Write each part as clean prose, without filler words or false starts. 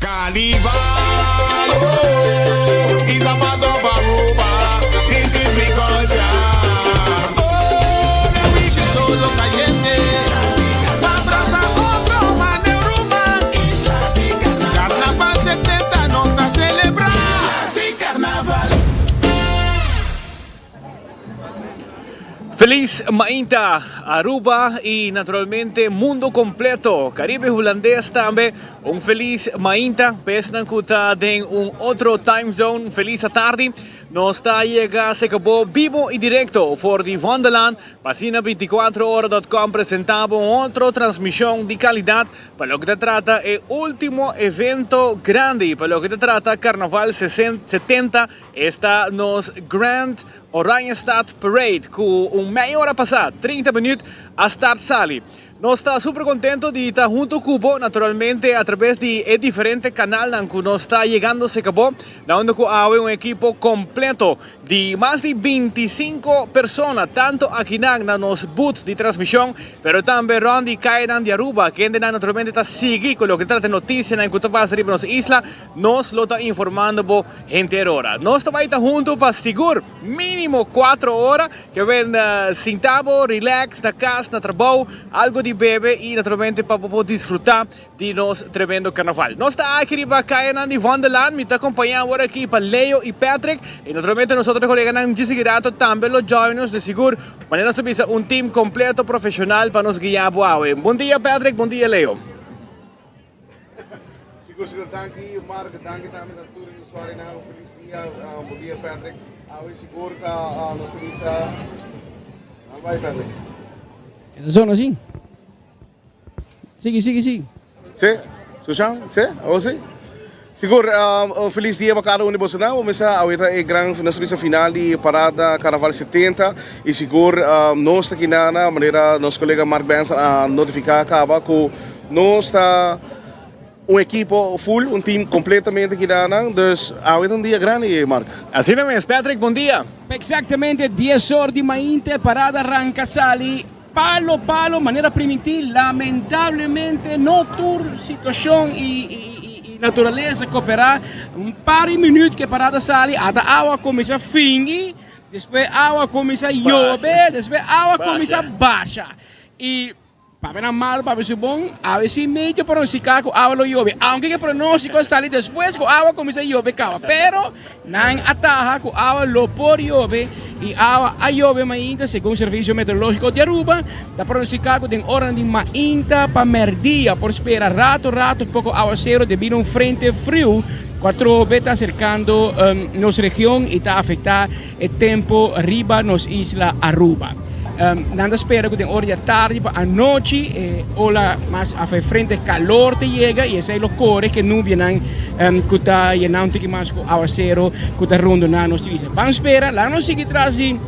Carnival oh, is a part of Aruba. This is mi culture. Oh, mi wishi solo cayente. Pa brasa otro mane ruman. Carnaval 70 nos ta celebra. Carnaval. Feliz mainta Aruba y naturalmente mundo completo, Caribe Hulandes tambe. Un feliz mainta, pa esnan cu ta den un otro time zone, feliz atardi. Nos ta yega se cabo bibo y directo for di Vondellaan, pa asina 24ora.com presenta bo un otro transmision di calidad pa loke ta trata e ultimo evento grandi pa loke ta trata Carnaval 70, esta nos Grand Oranjestad Parade cu un meia ora pasa, 30 minuut, a start sali. Nos ta super contento di ta hunto cu bo, naturalmente a traves di e diferente canalnan cu nos ta yegando cerca bo, na unda cu awe un ekipo completo di mas di 25 persona, tanto akinan na nos booth di transmision, pero tambe rond di cayanan di Aruba, kendenan naturalmente ta sigui cu loke trata noticianan cu ta pasa riba nos isla. Nos lo ta informando bo henter ora. Nos ta bai ta hunto pa sigur minimo 4 ora. Ke wen sinta bo, relax na cas, na trabou, algo di bebe y naturalmente pa bo por disfruta di nos tremendo carnaval. Nos ta aki riba cayanan di Vondellaan. Mi ta acompaña awor aki pa Leo y Patrick. Y naturalmente nos otro coleganan dje sigui rato tambe lo join nos de sigur. Manera nos a bisa un team completo profesional pa nos guia bo awe. Bon dia Patrick, bon dia Leo. Sigur sigur danki Mark, danki tambe na tur e usuarionan. Un felis dia, bon dia Patrick. Awe sigur ta nos ta bisa Nan bai Patrick. E ta zona si. Sigui sigui sigui. Si, Sushan, si, awo si. Sigur, un felis dia pa kada un di bosonan. Bo mester awe ta e gran, nos ta bisa final di Parada Carnaval 70 y sigur nos ta kinana manera nos colega Mark Benson a notifica caba cu nos ta un ekipo full, un team completamente kinanan. Dus awe ta un dia grandi, Mark. Asina mes, Patrick, bon dia. Exactamente 10 or di mainte parada ranca sali palo palo manera primintí. Lamentablemente no tur situacion y naturaleza coopera. Un par di minuut cu e parada sali ata awa cuminsa fingi, despues awa cuminsa yobe, despues awa cuminsa basha y Papia nan malu, papia su bon, awe si medio pronostica cu awa lo yobe, aunke cu e pronostico a sali despues cu awa cuminsa yobe caba, pero nan a taha cu awa lo por yobe y awa a yobe mainta, segun Servicio Meteorologico di Aruba ta pronostica cu den oranan di mainta pa merdia por spera rato rato poco awacero debi na un frente friu cu atrobe ta acercando nos region y ta afecta e tempo riba nos isla Aruba. Nan ta spera ku den ora di atardi pa anochi e ola mas af e frente kalor ta yega i esei lo kore ku e nubianan ku ta yena un tiki mas ku awasero ku ta rondona nos isla. Ban spera, laga nos sigui tras di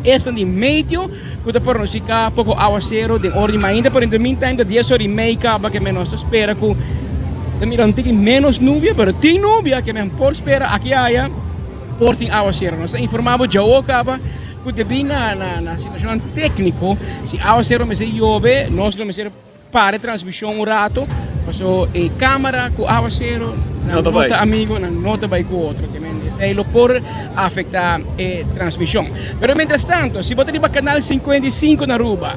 esnan di meteo ku ta pronostika poko awasero den ora di mainta, pero in the meantime ta dies ora i mei kaba ke men nos ta spera ku ta mira un tiki menos nubia, pero tin nubia ke men por spera aki aya. Por tin awasero. Nos ta informá bo djawo kaba ku debí na na situashonnan tékniko, si awasero mester yobe, nos lo mester para e transmishon un rato, paso e kámara ku awasero nan no ta amigo, nan no ta bai ku otro. Te men esei lo por afektá e transmishon. Pero mientras tanto, si bo ta riba kanal 55 na Aruba,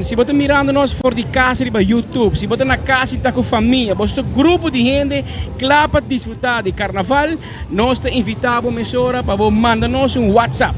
si bo ta mirando nos for di kas riba YouTube, si bo ta na kas i ta ku famia, bo ta grupo di hende kla pa disfrutá di karnaval, Nos ta invitá bo mesora pa bo manda nos un WhatsApp.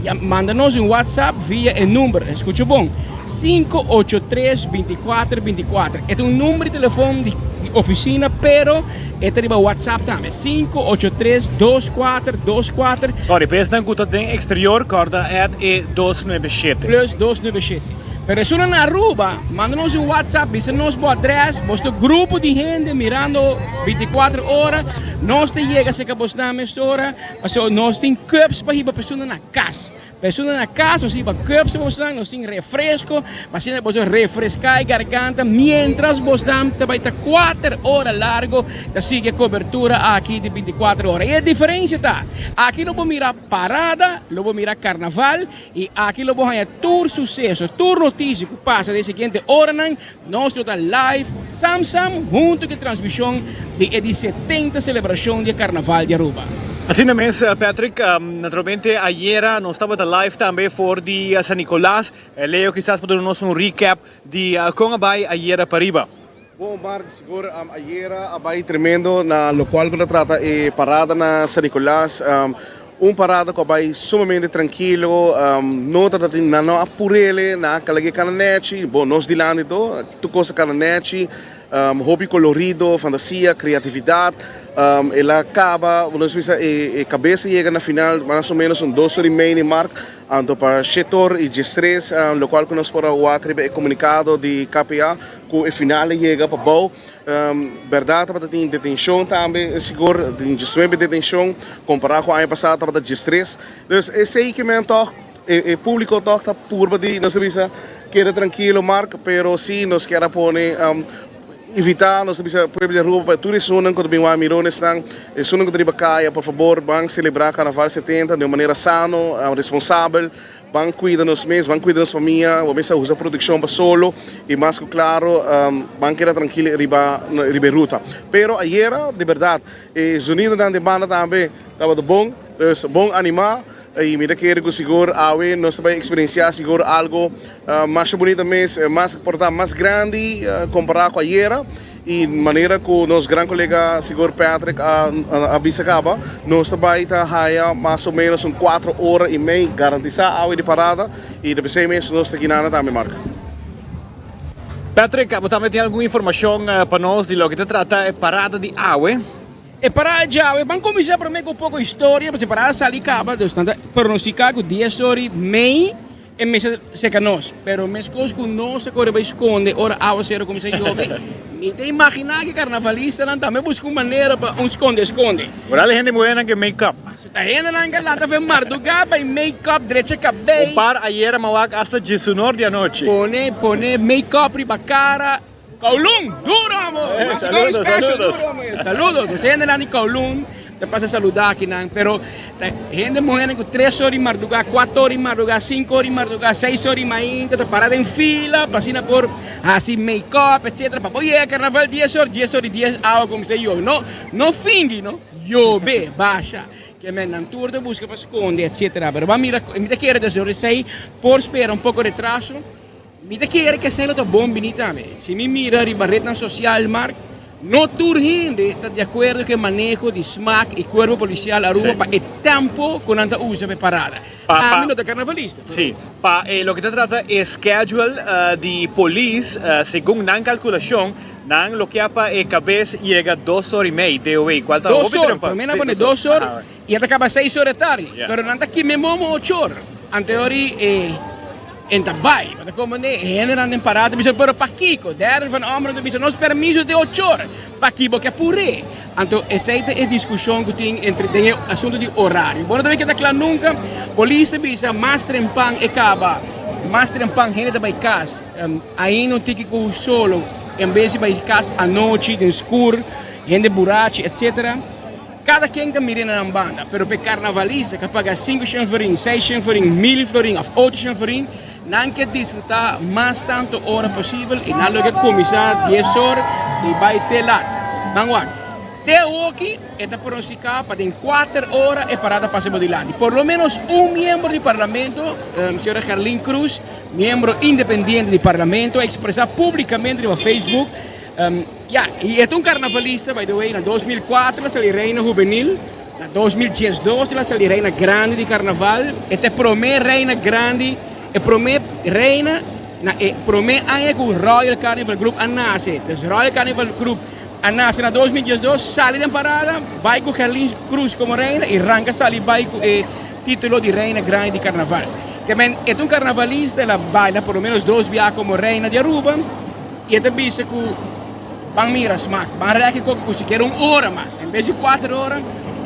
Ya, manda nos un WhatsApp via e number, escucha bon, 583 24 24. E ta un number di telefon di oficina, pero e ta riba WhatsApp tambe, 583 24 24. Sorry, pa esnan cu ta den exterior, corda add e 297. Plus 297. Pero esun na Aruba, manda nos un WhatsApp, bisa nos bo adres, bos ta grupo di hende mirando 24 ora, nos ta yega cerca bosnan mesora, pasobra nos tin cups pa hiba persona na cas. Pa esunnan na cas nos tin cups pa bosnan, nos tin refresco pa asina boso refresca e garganta mientras bosnan ta bay ta cuater ora largo ta sigui e cobertura aki di binticuater ora. Y e diferencia ta, aki lo bo mira parada, lo bo mira carnaval y aki lo bo haya tur suceso, tur noticia cu pasa den e siguiente oranan, nos lo ta live sam sam hunto cu e transmision di e di 70 celebracion di e Carnaval di Aruba. Asina mes, Patrick, naturalmente ayera nos tabata live tambe for di San Nicolas. Leo kisas por duna nos un recap di con a bay ayera pariba. Bon Mark, sigur ayera a bay tremendo na locual cu ta trata e parada na San Nicolas. Un parada cu a bay sumamente trankilo, no ta tin nan no a purele, nan a kalage cana nechi, bon nos dilanti to, tur cos a cana nechi, hopi colorido, fantasia, creatividad, el a caba, nos bisa e cabes a yega na final mas o menos un dos ora y media Mark, anto pa shete or y diestres, locual cu nos por a wak riba e comunicado di KPA cu e final a yega pa bou. Berdad tabata tin detencion tambe sigur, tin diesnuebe detencion compara cu aña pasa tabata diestres. Dus esey ke men toch e publico toch ta purba di nos ta bisa keda trankilo Mark, pero si nos kier a pone invita nos ta bisa pueblo di Aruba pa tur esunnan cu ta bin wak mironesnan, esunnan cu ta riba caya por fabor ban celebra Carnaval 70 di un manera sano, responsabel. Ban cuida nos mes, ban cuida nos famia, bo mes a usa proteccion pa solo y mas cu claro ban keda trankil riba riba e ruta. Pero ayera di berdad e zonidonan den banda tambe tabata bon, dus bon anima y mi ta kere cu sigur awe nos ta bay experiencia sigur algo masha bunita mes, mas por ta mas grandi compara cu ayera. Y manera cu nos gran colega sigur Patrick a a bisa caba, nos ta bay ta haya mas o menos un cuatro ora y mey garantisa awe di parada y ta pesey mes nos ta kinana tambe Mark. Patrick, abo tambe tin algun informacion pa nos di loke ta trata e parada di awe? E parada djawe, ban cuminsa prome cu un poco historia, pasobra e parada sali caba, dus nan ta pronostica cu dies ora y mey E mester seka nos, pero meskos ku nos a kore bai skonde ora awasero kuminsá yobe, mi ta imaginá ku e karnavalistanan tambe buska un manera pa un skonde skonde. Oral e hende muhénan ke make up. Paso ta hendenan ke lanta fen mardugá bai make up, drecha kabei. Un par ayera mi a wak asta djesunor di anochi. Pone pone make up riba kara. Kowloon, duro amo! Eh, saludos, saludos. Saludos, nos hendenan di Kowloon ta pasa saluda akinan, pero ta hende muhernan ku tres or di mardugá, kuater or di mardugá, sinku or di mardugá, seis or di mainta ta para den fila pa asina por hasi make up etcetera pa por yega karnaval dies or, dies or di dies awa kuminsá yobe. No, no fingi no, yobe, basha. Ke men nan tur ta buska pa skonde etcetera, pero bo a mira, mi ta kere desde ora esei por spera un poko retraso. Mi ta kere ku esei lo ta bon bini tambe. Si mi mira riba retnan sosial, Mark, no tur hende ta di akuerdo ku e maneho di smak i kuerpo polisial Aruba pa e tempo ku nan ta usa pa e parada. Ami no ta karnavalista, pero. Sí, pa e loke ta trata e schedule di polis, segun nan kalkulashon, nan lo kia pa e kabes yega dos or i mei, DOW, kual ta hopi trempa. Dos or, promé nan pone dos or i a ta kaba seis or di tardi, pero nan ta kime momo ocho or. Anteori e. En ta bai, bo ta comprende? E hendenan den parada ta bisa, pero pakiko? Derde van Ommeren ta bisa, nos permiso te ochor, paki bo ke pur'é? Anto esei ta e diskushon ku tin entre den e asuntu di orario. Bo no ta bay keda kla nunka. Polis ta bisa, mas trempan e kaba, mas trempan hende ta bai kas. Ainda un tiki ku solo, en bes di bai kas anochi den skur, hende burachi, etcetera. Kada ken ta mira na nan banda, pero p'e karnavalista ku a paga sinku shen florin, seis shen florin, mil florin òf ocho shen florin, nan ke disfrutá mas tantu ora posibel i nan lo ke kuminsá dies or i bai te lat. Ban wak, te awoki e ta pronostiká pa den kuater ora e parada pasa bo dilanti. Por lo ménos un miembro di parlamento, señora Gerlin Cruz, miembro independiente di parlamento, a ekspresá públikamente riba Facebook, Ya, y e ta un carnavalista, by the way, na 2004 el a sali reina hubenil, na 2012 el a sali reina grandi di carnaval, e ta e prome reina grandi, e prome reina na e prome aña cu Royal Carnival Group a nace. Dus Royal Carnival Group a nace na 2012, sali den parada, bay cu Gerlin Cruz como reina y ranca sali bay cu e titulo di reina grandi di carnaval. Te men, e ta un carnavalista, el a baila por lo menos dos biaha como reina di Aruba. I e ta bisa ku ban mira smak, ban rèk e koki ku sikiera un ora mas. En bes di kuater ora,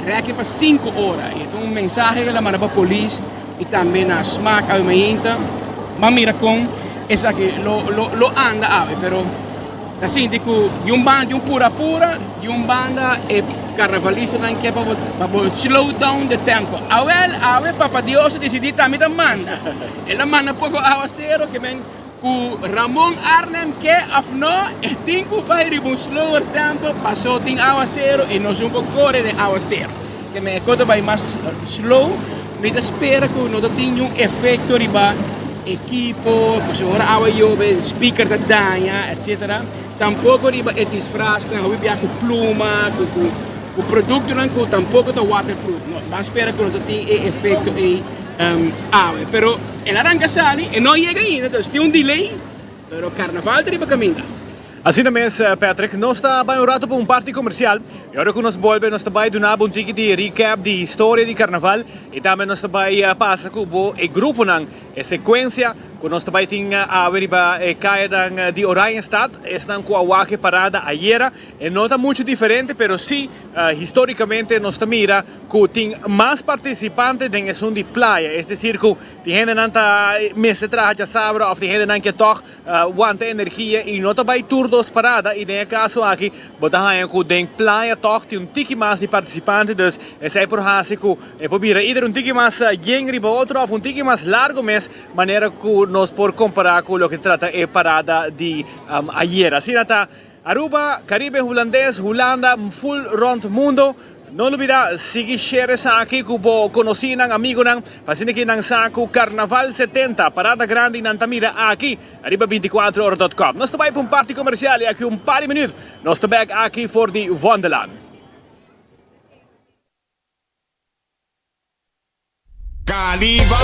rèk e pa sinku ora. I e ta un mensahe ku el a manda pa polis. y tambe na Smaak awe mainta. Ban mira con esaki lo lo lo anda awe, pero ta sinti cu di un banda di un pura pura, di un banda e carnavalistanan ke pa bo pa bo slow down the tempo. Awel awe Papa Dios a dicidi tambe ta manda. El a manda poco awacero ke men Ku Ramon Arnhem ke of no, e tin ku bai riba un slower tempo paso tin awasero i nos un por kore den awasero. Ke men e kos ta bai mas slow. Mi ta spera ku no ta tin niun efekto riba ekipo, pasobra ora awa yobe speaker ta daña etcetera. Tampoko riba e disfrasnan, hopi bia ku pluma, ku ku ku produktonan ku tampoko ta waterproof. No, ban spera ku no ta tin e efekto ei awe. Pero. El a ranka sali, e no a yega ainda, dus tin un delay, pero carnaval ta riba caminda. Asina mes, Patrick. Nos ta bai un rato pa un parti comercial y ora cu nos bolbe nos ta bai duna bo un tiki di recap di historia di carnaval y tambe nos ta bai pasa cu bo e gruponan, e secuencia cu nos ta bai tin awe riba e cayanan di Oranjestad. Esnan cu a wak e parada ayera e no ta mucho diferente, pero si historicamente nos ta mira cu tin mas participante den esun di playa, es decir cu tin hendenan ta mester traha djasabra of tin hendenan ke tog wanta energia y no ta bay tur dos parada y den e caso aki bo ta haya cu den playa tog tin un tiki mas di participante, dus esey por haci cu e por bira ider un tiki mas yen riba otro of un tiki mas largo mes manera cu nos por compara cu loke ta trata e parada di ayer. Asina ta Aruba, Caribe Hulandes, Hulanda, full rond mundo. No lubida sigui share esaki cu bo conocinan, amigonan, pa asina ki nan sa cu Carnaval 70, parada grandi nan ta mira aki riba 24 ora dot com. Nos ta bay pa un parti comercial y aki un par di minuut nos ta bek aki for di Vondelaan. Carnival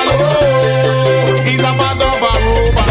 oh, is a part of Aruba.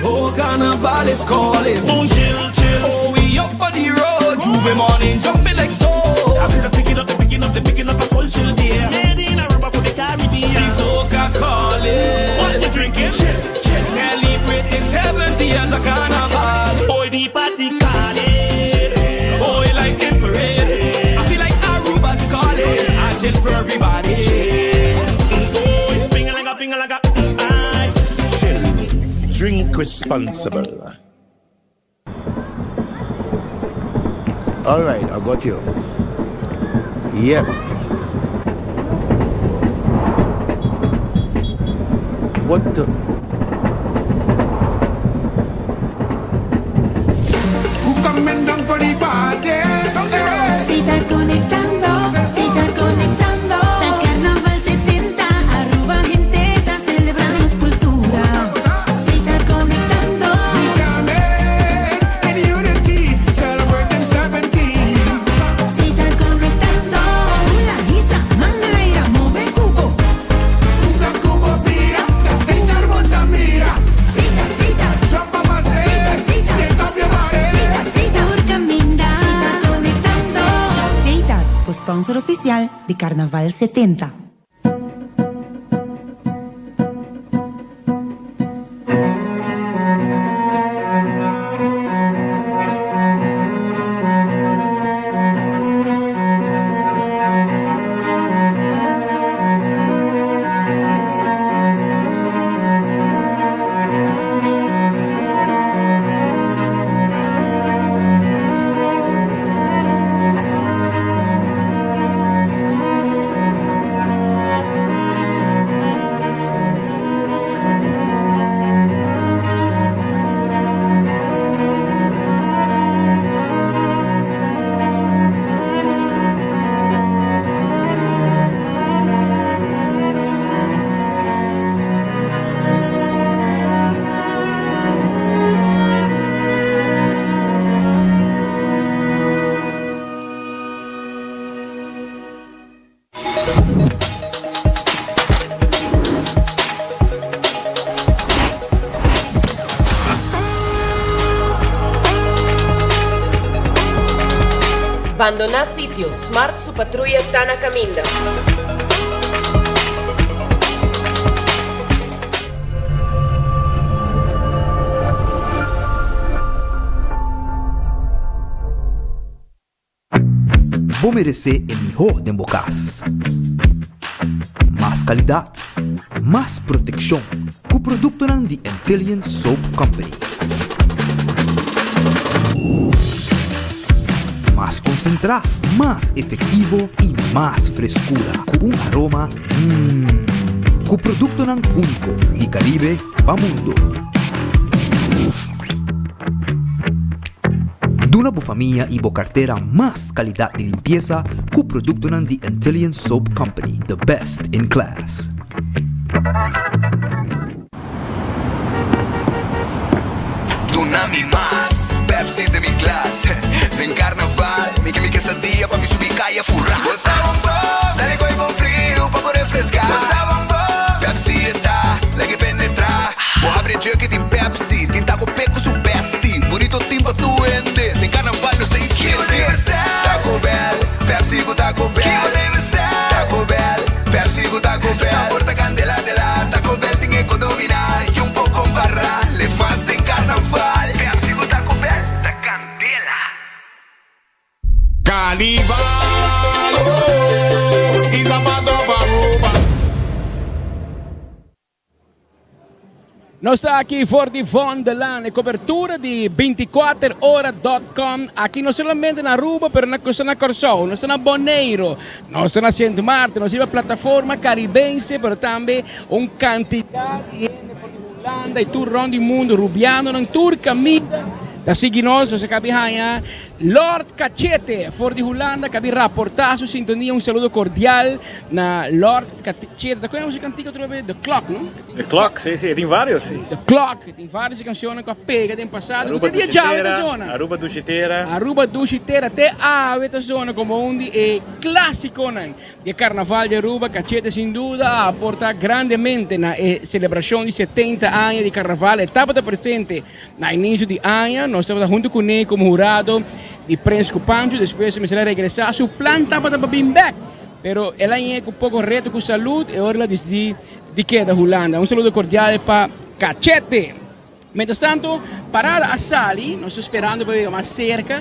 Oh, carnival is calling. Oh, chill, chill. Oh, we up on the road. J'ouvert morning, jumping like so. I see the picking up, the picking up, the picking up a culture there. Made in Aruba for the Caribbean. The soca calling. What you drinking? Chill, chill. Celebrating 70 years of carnival. Boy, the party calling. Oh, like in parade. I feel like Aruba's calling. I chill for everybody. Boy, ping-a-langa, ping-a-langa, aye. Chill. Drink responsible. All right, I got you. Yep. What the? Who coming down for the party? Si ta conectando, si ta conectando. Ta Carnaval 70, Aruba hende ta celebra nos cultura. Si ta conectando. In unity, celebrating 70. Si ta conectando. Hula, hisa, man na laira, move cu bo. Unda cu bo bira, ta Setar bo ta mira. Setar, Setar. Jump up and say, shake up your body. Setar, Setar. Tur caminda. Si ta conectando. Setar, bo sponsor oficial di Carnaval 70. Bandoná sitio, Smart su patruya ta na kaminda. Bo meresé e mihó den bo kas. Mas kalidat, mas protekshon ku produktonan di Antillian Soap Company. Mas konsentrá, mas efektivo i mas freskura ku un aroma mmm. Ku produktonan úniko di Karibe pa mundu. Duna bo famia i bo kartera mas kalidat di limpiesa ku produktonan di Antillian Soap Company, the best in class. Duna mi mas Pepsi den mi glas Den carnaval mi ke mi quesadilla pa mi subi caya fura Bo sa bon bon, dale goy bon frio pa bo refresca Bo sa bon bon, Pepsi e ta, lag'e penetra Bo habri e jug y tin Pepsi, tin taco pe cu su bestie Burrito tin pa tur hende, den carnaval nos ta insiente Taco Bell, Pepsi cu Taco Bell Taco Bell, Pepsi cu Taco Bell Sabor ta candela dela, Taco Bell tin e cu domina Y un por compara, leef mas den carnaval Pepsi cu Taco Bell ta candela. Carnival oh, is a part of Aruba. Nos ta aki for di Vondelaan, e cobertura di 24 ora dot com aki no solamente na Aruba pero na nos ta na Kòrsou, nos ta na Boneiro, nos ta na Sint Maarten, nos riba plataforma Caribense pero tambe un cantidad di hende for di Hulanda y tur rond di mundo, Rubianonan tur caminda ta sigui nos, nos a cabi haña Lord Cachete for di Hulanda cabi raporta su sintonia, un saludo cordial na Lord Cachete, ta koe musica antigua otro bes? The Clock no? The Clock, si si, e tin varios si. The Clock, e tin varios e cancionnan cu a pega den pasado cu Aruba te dia Dushi djawe ta Tera, zona. Aruba Dushi Tera. Aruba Dushi Tera te awe ta zona como un di e clasiconan di e Carnaval di Aruba. Cachete sin duda a aporta grandemente na e celebracion di 70 aña di Carnaval. E tabata presente Na inicio di aña nos tabata hunto cune como hurado di Prins cu Pancho, despues mester a regresa, su plan tabata pa bin bek, pero el a yega cu poco reto cu salud e ora el a dicidi di keda Hulanda. Un saludo cordial pa Cachete. Mientras tanto parada a sali, nos ta sperando pa yega mas cerca,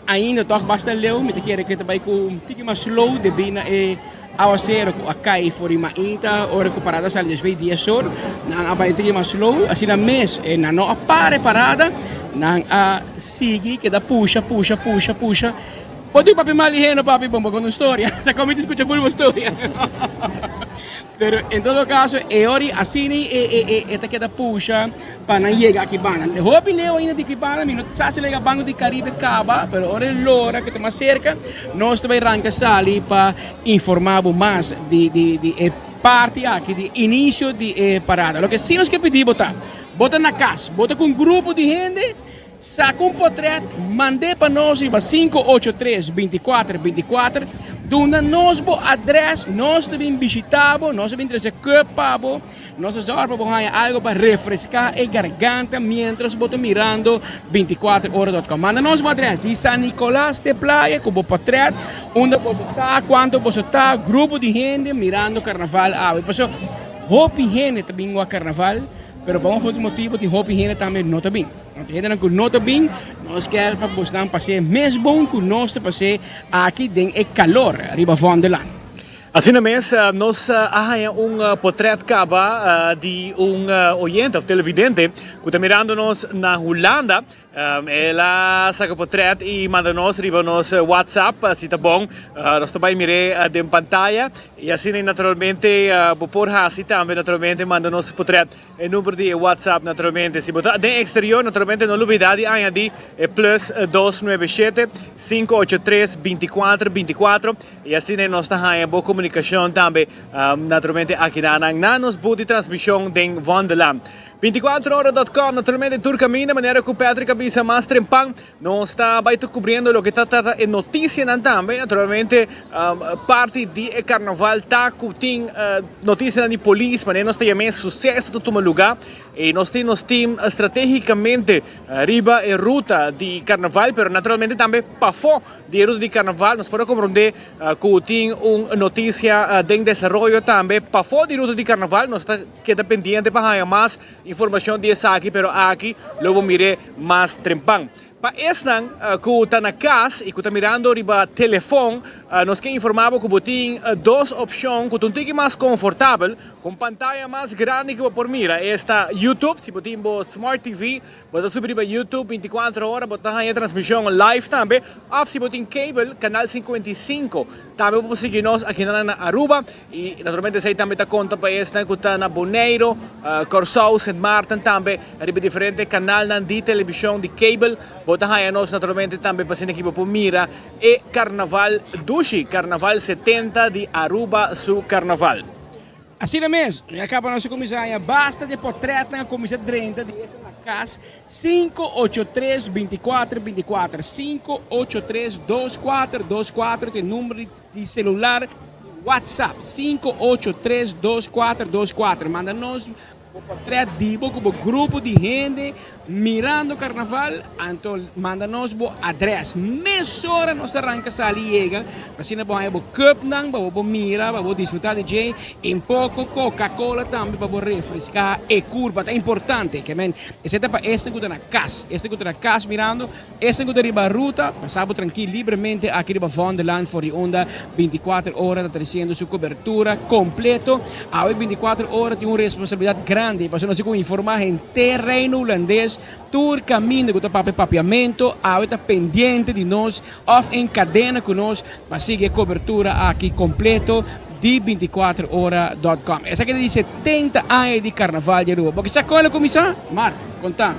ainda toch basta leu, mi ta kere cu e ta bay cu un tiki mas slow debi na e Awacero cu a cay for di mainta ora cu parada sali despues di dies or, nan a bay trima slow, asina mes nan no a para e parada, nan a sigui keda pusha, pusha, pusha, pusha. Bo tin papia mal heno papi bon bo conta un storia, ta como mi ta scucha full bo storia. Pero en todo caso e ora y asina e ta keda pusha pa nan yega aki banda. Hopi leu ainda di aki banda, mi no sa si lo yega Banco di Caribe caba, pero ora e lora cu ta mas cerca, nos ta bay ranca sali pa informa bo mas di di di e parti aki, di inicio di e parada. Loke si nos ke pidi bo ta, bo ta na cas, bo ta cu un grupo di hende, Saca un potret, mand'é pa nos riba 583 24 24, duna nos bo adres, nos ta bin bishita bo, nos ta bin trece cup pa bo, nos ta zorg pa bo haña algo pa refresca e garganta mientras bo ta mirando 24 ora dot com. Manda nos bo adres di San Nicolas te Playa cu bo potret, unda boso ta, cuanto boso ta, grupo di hende mirando carnaval awe. Pasobra hopi hende ta bin wak carnaval, pero pa un of otro motibo tin hopi hende tambe no ta bin. Anto hendenan ku no ta bin, nos kier pa bosnan pas'é mes bon ku nos ta pas'é aki den e kalor riba Vondellaan. Asina mes, nos a haña un potrèt kaba di un oyente òf televidente ku ta mirando nos na Hulanda. El a saka potrèt i manda nos riba nos WhatsApp. Si ta bon, nos ta bai mir'é den pantaya. I asina naturalmente bo por hasi tambe naturalmente manda nos potrèt. E number di e WhatsApp naturalmente. Si bo ta den exterior naturalmente no lubida di añadi e plus 297 583 24 24 y asina nos ta haña bo comunicacion tambe naturalmente aki na nan na nos booth di transmision den Vondellaan. 24ora.com, naturalmente tur caminda, manera cu Patrick a bisa mas trempan, nos ta bay ta cubriendo loke ta trata e noticianan tambe, naturalmente parti di e carnaval ta cu tin noticianan di polis, manera nos ta yama e suceso ta tuma luga y nos tin nos team strategicamente riba e ruta di carnaval, pero naturalmente tambe pafo di e ruta di carnaval, nos por a comprende cu tin un noticia den desaroyo tambe pafo di ruta di carnaval, nos ta. Keda pendiente pa haña mas informashon di esaki, pero aki lo bo mir'é mas trempan. Pa esnan ku ta na kas i ku ta mirando riba telefon, nos ke informá bo ku bo tin dos opshon ku ta un tiki mas konfortabel, ku un pantaya mas grandi ku bo por mira. Esta YouTube, si bo tin bo Smart TV, bo ta subi riba YouTube bintikuater ora, bo ta haña e transmishon live tambe. Òf si bo tin cable, kanal 55, tambe bo por sigui nos akinan na Aruba. Y naturalmente esey tambe ta conta pa esnan cu ta na Boneiro, Corsou, Sint Maarten tambe, riba diferente canalnan di television di cable. Bo ta haya nos naturalmente tambe pa asina ki bo por mira e Carnaval dushi, Carnaval 70 di Aruba su Carnaval. Asina mes, ya caba nos a cuminsa haya basta di e portretnan a cuminsa drenta di esnan na cas 583 24 24, 583 24 24 ta e number di. Di celular WhatsApp 5832424 manda nos bo portret di bo cu bo grupo di hende mirando carnaval anto manda nos bo adres mesora nos ta ranca sali yega asina bo haya bo cupnan pa bo por mira pa bo disfruta di dje y un poco coca cola tambe pa bo refresca e curpa ta importante ke men esey ta pa esnan cu ta na cas esnan cu ta na cas mirando. Esnan ku ta riba ruta, pasa bo trankil libremente aki riba Vondellaan for di unda 24 ora ta tresiendo su kobertura kompleto. Awe 24 ora tin un responsabilidat grandi pasobra nos tin ku informá henter Reino Hulandes tur kaminda ku ta papia papiamento awe ta pendiente di nos òf en kadena ku nos pa sigui e kobertura aki kompleto di 24 ora dòt kòm. Esaki ta di 70 aña di Karnaval di Aruba. Bo ke sa kon el a kuminsá? Mark, konta.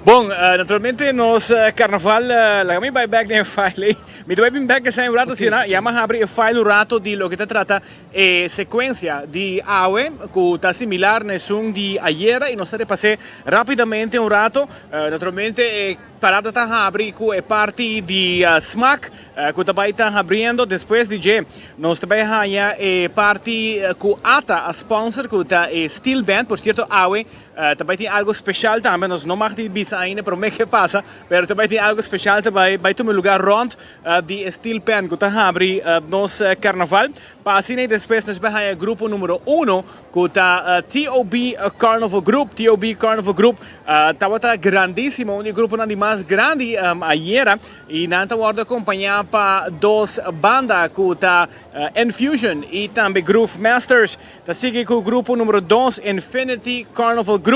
Bon, naturalmente nos carnaval, laga mi bai bek den e file ei. Mi ta bai bin bek esei un rato asina, ya mi a habri e file un rato di loke ta trata e secuencia di awe cu ta similar na esun di ayera y nos ta repas'é rapidamente un rato. Naturalmente e parada ta habri cu e parti di smaak cu ta bai ta habriendo. Despues di dje nos ta bai haya e parti cu ata a sponsor cu ta e steel band. Por cierto awe Ta bai tin algo special tambe, nos no mag di bisa ainda prome ke pasa, pero ta bai tin algo special ta bai bai tuma lugar rond di e steel pan ku ta habri nos carnaval. Pa asina y despues nos bai haya grupo numero uno ku ta TOB Carnival Group. TOB Carnival Group tabata grandisimo, un di e gruponan di mas grandi ayera y nan ta wordo acompaña pa dos banda ku ta Enfusion y tambe Groove Masters. Ta sigui cu grupo numero dos, Infinity Carnival Group.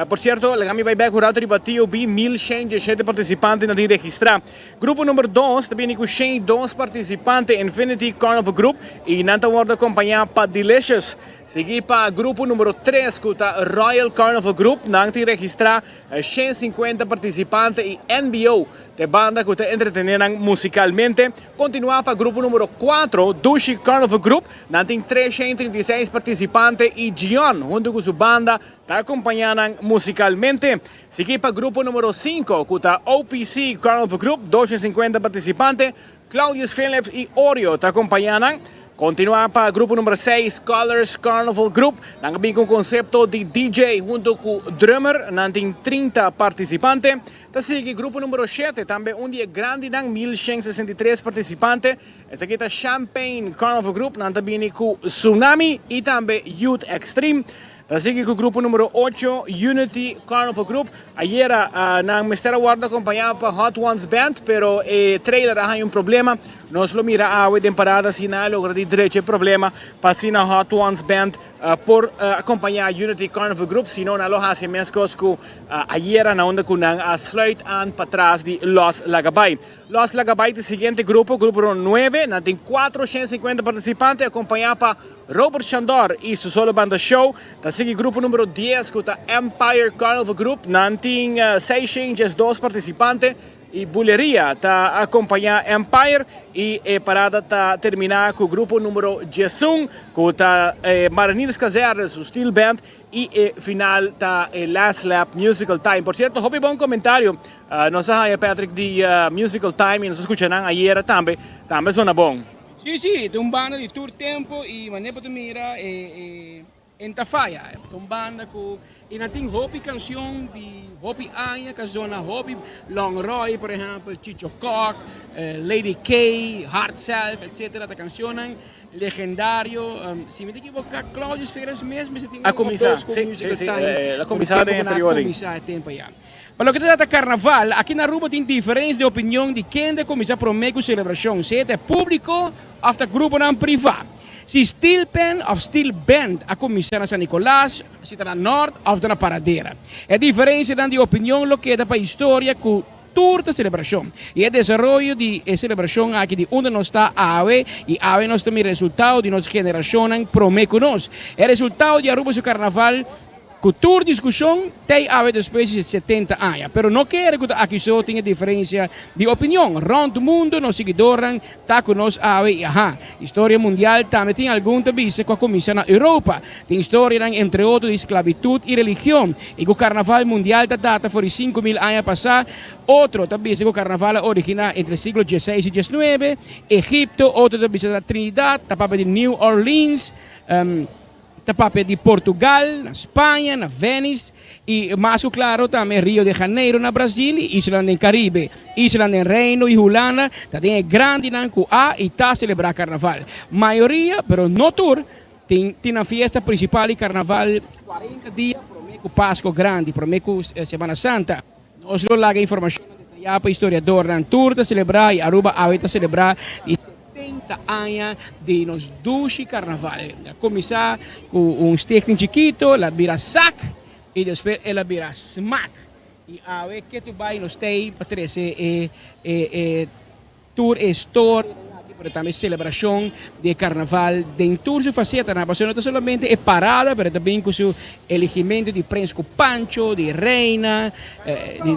Por cierto, laga mi bay bek un rato riba TOB, 1117 participante nan tin registra. Grupo numero dos ta bini cu 102 participante, Infinity Carnival Group, y nan ta wordo acompaña pa Delicious. Sigui pa grupo numero tres cu ta Royal Carnival Group, nan tin registra 150 participante y NBO ta e banda cu ta entretene nan musicalmente. Continua pa grupo numero cuatro, Dushi Carnival Group, Nan tin 336 partisipante i Gion huntu ku su banda ta akompañá nan musikalmente. Sigui pa grupo numero 5 ku ta OPC Carnival Group, 250 partisipante, Claudius Phillips i Oreo ta akompañá nan. Kontinuá pa grupo numero 6 Colors Carnival Group, nan a bin ku un konsepto di DJ huntu ku drummer, nan tin 30 partisipante. Ta sigui grupo numero 7, tambe un di e grandinan, 1163 partisipante. Esaki ta Champagne Carnival Group, nan ta bini ku Tsunami i tambe Youth Extreme. Ta sigui ku grupo numero ocho, Unity Carnival Group. Ayera nan mester a wòrdu akompañá pa Hot Ones Band, pero e trailer a haña un problema. Nos lo mira awe den parada si nan a logra di drecha e problema pa asina Hot Ones Band por akompañá Unity Carnival Group, si no nan lo hasi meskos ku ayera na unda ku nan a sluit aan patras di Los Laga Bai. Los Laga bai ta siguiente grupo, grupo ron nuebe, nan tin 450 participante acompaña pa Robert Chandor y su solo banda show. Ta sigui grupo numero 10 cu ta Empire Carnival Group, nan tin 602 participante. y Buleria ta acompaña Empire y e parada ta termina cu grupo numero 11 cu ta e Marinierskazerne su steel band y e final ta e Last Lap Musical Time. Por cierto, hopi bon comentario nos a haya Patrick di Musical Time y nos a scucha nan ayera tambe, tambe zona bon. Si, si, ta un banda di tur tempo y manera bo ta mira e En ta faya, ta un banda ku i nan tin hopi kanshon di hopi aña ka zona hopi, Long Roy por ehèmpel, Chicho Kok, Lady K, Hard Self etcetera ta kanshonnan legendario. Si mi ta ekiboká Claudius Ferens mes mester tin un of dos ku Musical Time El a kuminsá den e periodo ei. El a kuminsá e tempu ayá. Pa loke ta trata karnaval, aki na Aruba tin diferens di opinion di kende a kuminsá promé ku selebrashon, sea ta e públiko òf ta gruponan privá. Si steel pan òf steel band a kuminsá na San Nicolas, si ta na Nort òf ta na Paradera. E diferensianan di opinion lo keda pa historia ku tur ta selebrashon. I e desaroyo di e selebrashon aki di unda nos ta awe i awe nos ta mira resultado di nos generashonnan promé ku nos. E resultado di Aruba su karnaval. Ku tur diskushon tei awe despues di 70 aña. Pero no kere ku ta aki so tin e diferensia di opinion. Rònt mundu nos siguidornan ta ku nos awe i aha. Historia mundial tambe tin algun ta bisa ku a kuminsá na Europa. Tin historianan entre otro di sklabitut i religion i ku karnaval mundial ta data for di 5000 aña pasá. Otro ta bisa ku karnaval a originá entre siglo dieseis i diesnuebe, Egipto, otro ta bisa ta Trinidad, ta papia di New Orleans. Ta papia di Portugal, na Spaña, na Venice y mas cu claro tambe Rio de Janeiro na Brasil y islanan den Caribe. Islanan den Reino y Hulanda ta den e grandinan cu a y ta celebra carnaval. Mayoria, pero no tur, tin tin nan fiesta principal di carnaval 40 dia prome cu Pasco Grandi, prome cu Semana Santa. Nos lo laga informacionnan detaya pa historiadornan. Tur ta celebra y Aruba awe ta celebra di 70 aña di nos dushi carnaval. El a cuminsa cu un stichting chikito, el a bira sac y despues el a bira smac. Y awe ketu bay nos tey pa trece e e Tur e storianan aki, pero tambe celebracion di e carnaval den tur su facetanan, pasobra no ta solamente e parada, pero ta bin cu su eligimento di prins cu pancho, di reina,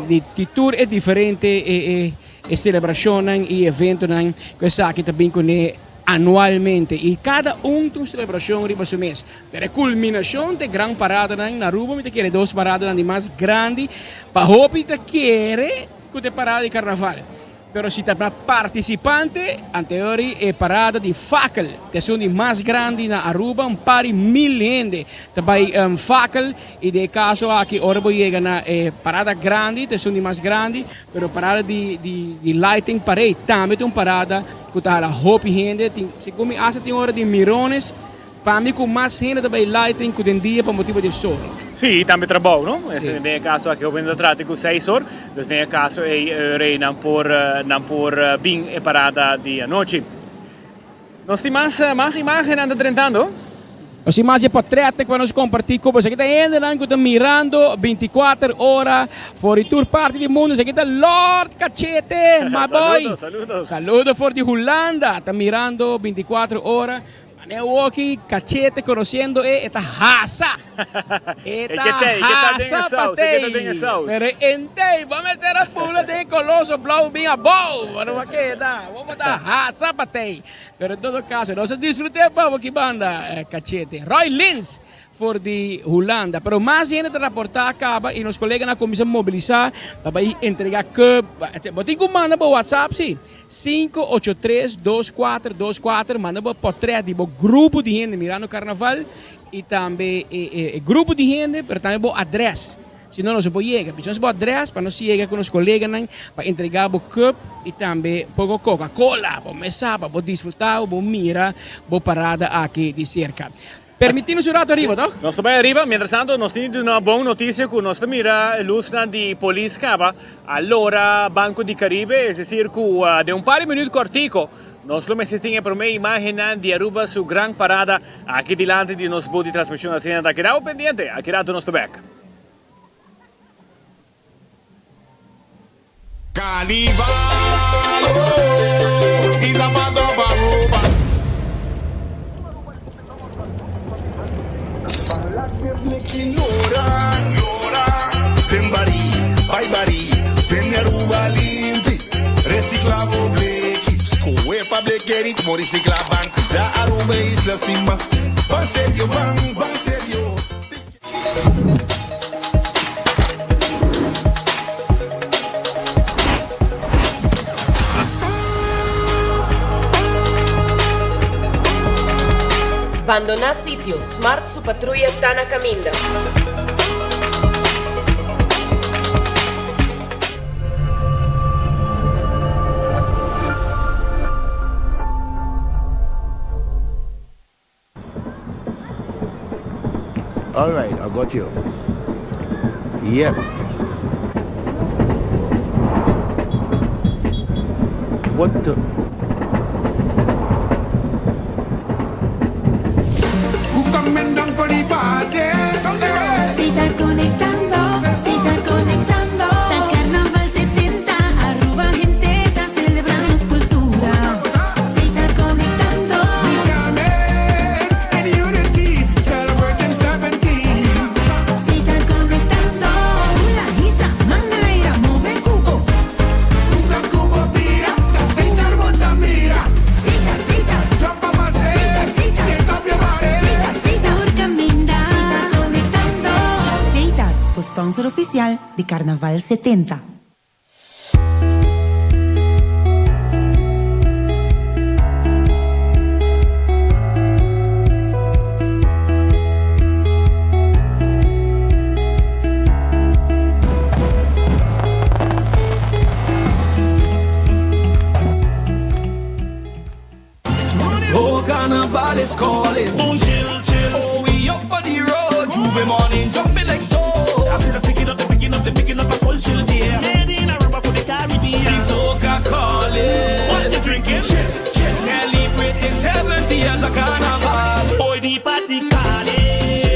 di tur e diferente e celebracionnan y eventonan cu esaki ta bin cune anualmente. Y cada un ta un celebracion riba su mes. Pero e culminacion ta e gran paradanan na Aruba, mi ta kere dos paradanan di mas grandi pa hopi ta kere cu ta e parada di carnaval. Pero si ta pa participante, anteori e parada di fakkel ta esun di mas grandi na Aruba, un par di mil hende ta bay fakkel y den e caso aki ora bo yega na e parada grandi ta esun di mas grandi, pero parada di di lighting parade tambe ta un parada cu ta hala hopi hende, tin segun mi hasta tin ora di mirones. Pa mi ku mas hende ta bai lighting ku den dia pa motibu di e sol. Sí, tambe trabou, no? Sí. Den e kaso aki hopi hende ta trata ku seis or, dus den e kaso ei rei nan por nan por bin e parada di anochi. Nos tin mas mas imagennan ta drentando. Nos tin mas e potretnan ku nos kompartí ku bo. Esaki ta hendenan ku ta mirando 24 ora for di tur parti di mundu. Esaki ta Lord Cachete, my boy. Saludos, saludos. Saludo for di Hulanda, ta mirando 24 ora. Mane awoki Cachete conociendo e, e ta hasa. E ta hasa patey. Pero entey bo mester a pula den e coloso blauw bin abou. Bo no a keda. Bo ta hasa patey. Pero en todo caso nos a disfrute pa bo ki banda Cachete. Roy Lins for di Hulanda. Pero mas hende ta raporta caba y nos coleganan a cuminsa mobilisa pa bay entrega cup. Bo tin cu manda bo WhatsApp si. 5832424 manda bo potret di bo grupo di hende mirando carnaval y tambe e grupo di hende pero tambe bo adres si no nos no por yega bisa nos bo adres pa nos yega cu nos coleganan pa entrega bo cup y tambe poco coca cola bo mes sa pa bo disfruta bo mira bo parada aki di cerca. Permití nos un rato ariba, toch? Nos ta bai ariba. Mientras tanto, nos tin di duna bon noticia cu nos ta mira e luznan di polis caba a lora Banco di Caribe. Es decir cu den un par di minuut cortico nos lo mester tin e prome imagennan di Aruba su gran parada aki dilanti di nos booth di transmision. Asina ta keda bo pendiente. Aki rato nos ta bek. Carnival, oh, is a part of Aruba. Lora, lora, den bari, bai bari, tene Aruba limpi. Recicla bo bleki Scohe pa bleke ritmo Recicla ban cuida Aruba e isla stima Ban serio ban, ban serio. Bandoná sitio, Smart su patruya ta na kaminda. All right, I got you. Yep. What the? Si ta conectando, si ta conectando. Ta Carnaval 70, Aruba hende ta celebra nos cultura. Si ta conectando. Si ta conectando. Hula, hisa, man na aire, move cubo. Sita, sita. Sita, sita. Sita, sita. Tur caminda. Si ta conectando. Setar, sponsor oficial di Carnaval 70. Oh, carnival is calling. Chill, chill. Oh, we up on the road. J'ouvert morning, jumping like so. I see the picking up, the picking up, the picking up a full chill there. Made in Aruba for the Caribbean. The soca calling. What you drinking? Chill, chill. Celebrating 70 years of carnival. Oh, the party calling.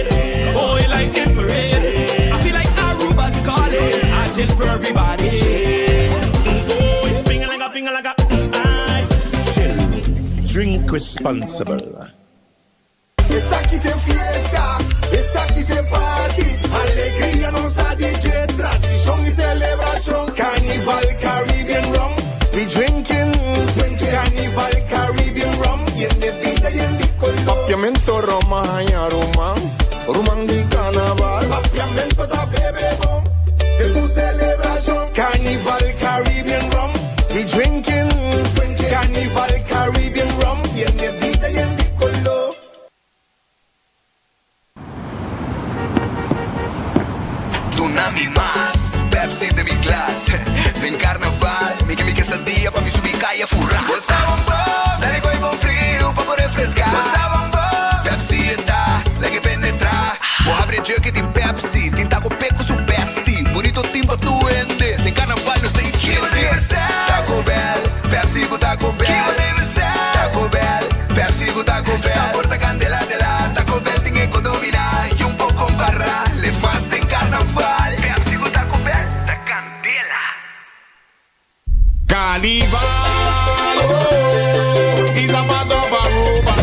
Oh, you like the parade. I feel like Aruba's calling. I chill for everybody. Oh, ping like a ping like a. Aye. Chill. Drink responsible. Esaki ta fiesta, esaki ta party. Alegria nos ta DJ, tradicion y celebracion. Carnival Caribbean rum, we drinking, drinking. Carnival Caribbean rum, yen di bida, yen di color. Papiamento roma, ruman, ruman di carnaval. Papiamento ta bebe bon, e cu celebracion. Carnival Caribbean rum, we drinking, drinking. Carnival Caribbean rum, yen di bida, yen di color. Duna mi mas, Pepsi den mi glas. Den carnaval, mi ke mi quesadilla pa mi subi caya fura. Bo sa bon bon, dale coy bon frio pa bo refresca. Bo sa bon bon, Pepsi ta, lag'e penetra. Bo habri e jug y tin Pepsi, tin taco pe cu su bestie. Bonito tin pa tur hende, den carnaval nos ta siente. Taco Bell, Pepsi cu Taco Bell. Taco Bell, Pepsi cu Taco Bell. Sabor ta candela de la, Taco Bell tin e domina. Y un poco compara, leef mas den carnaval. Pepsi cu Taco Bell, ta candela. Carnival, oh, is a part of Aruba.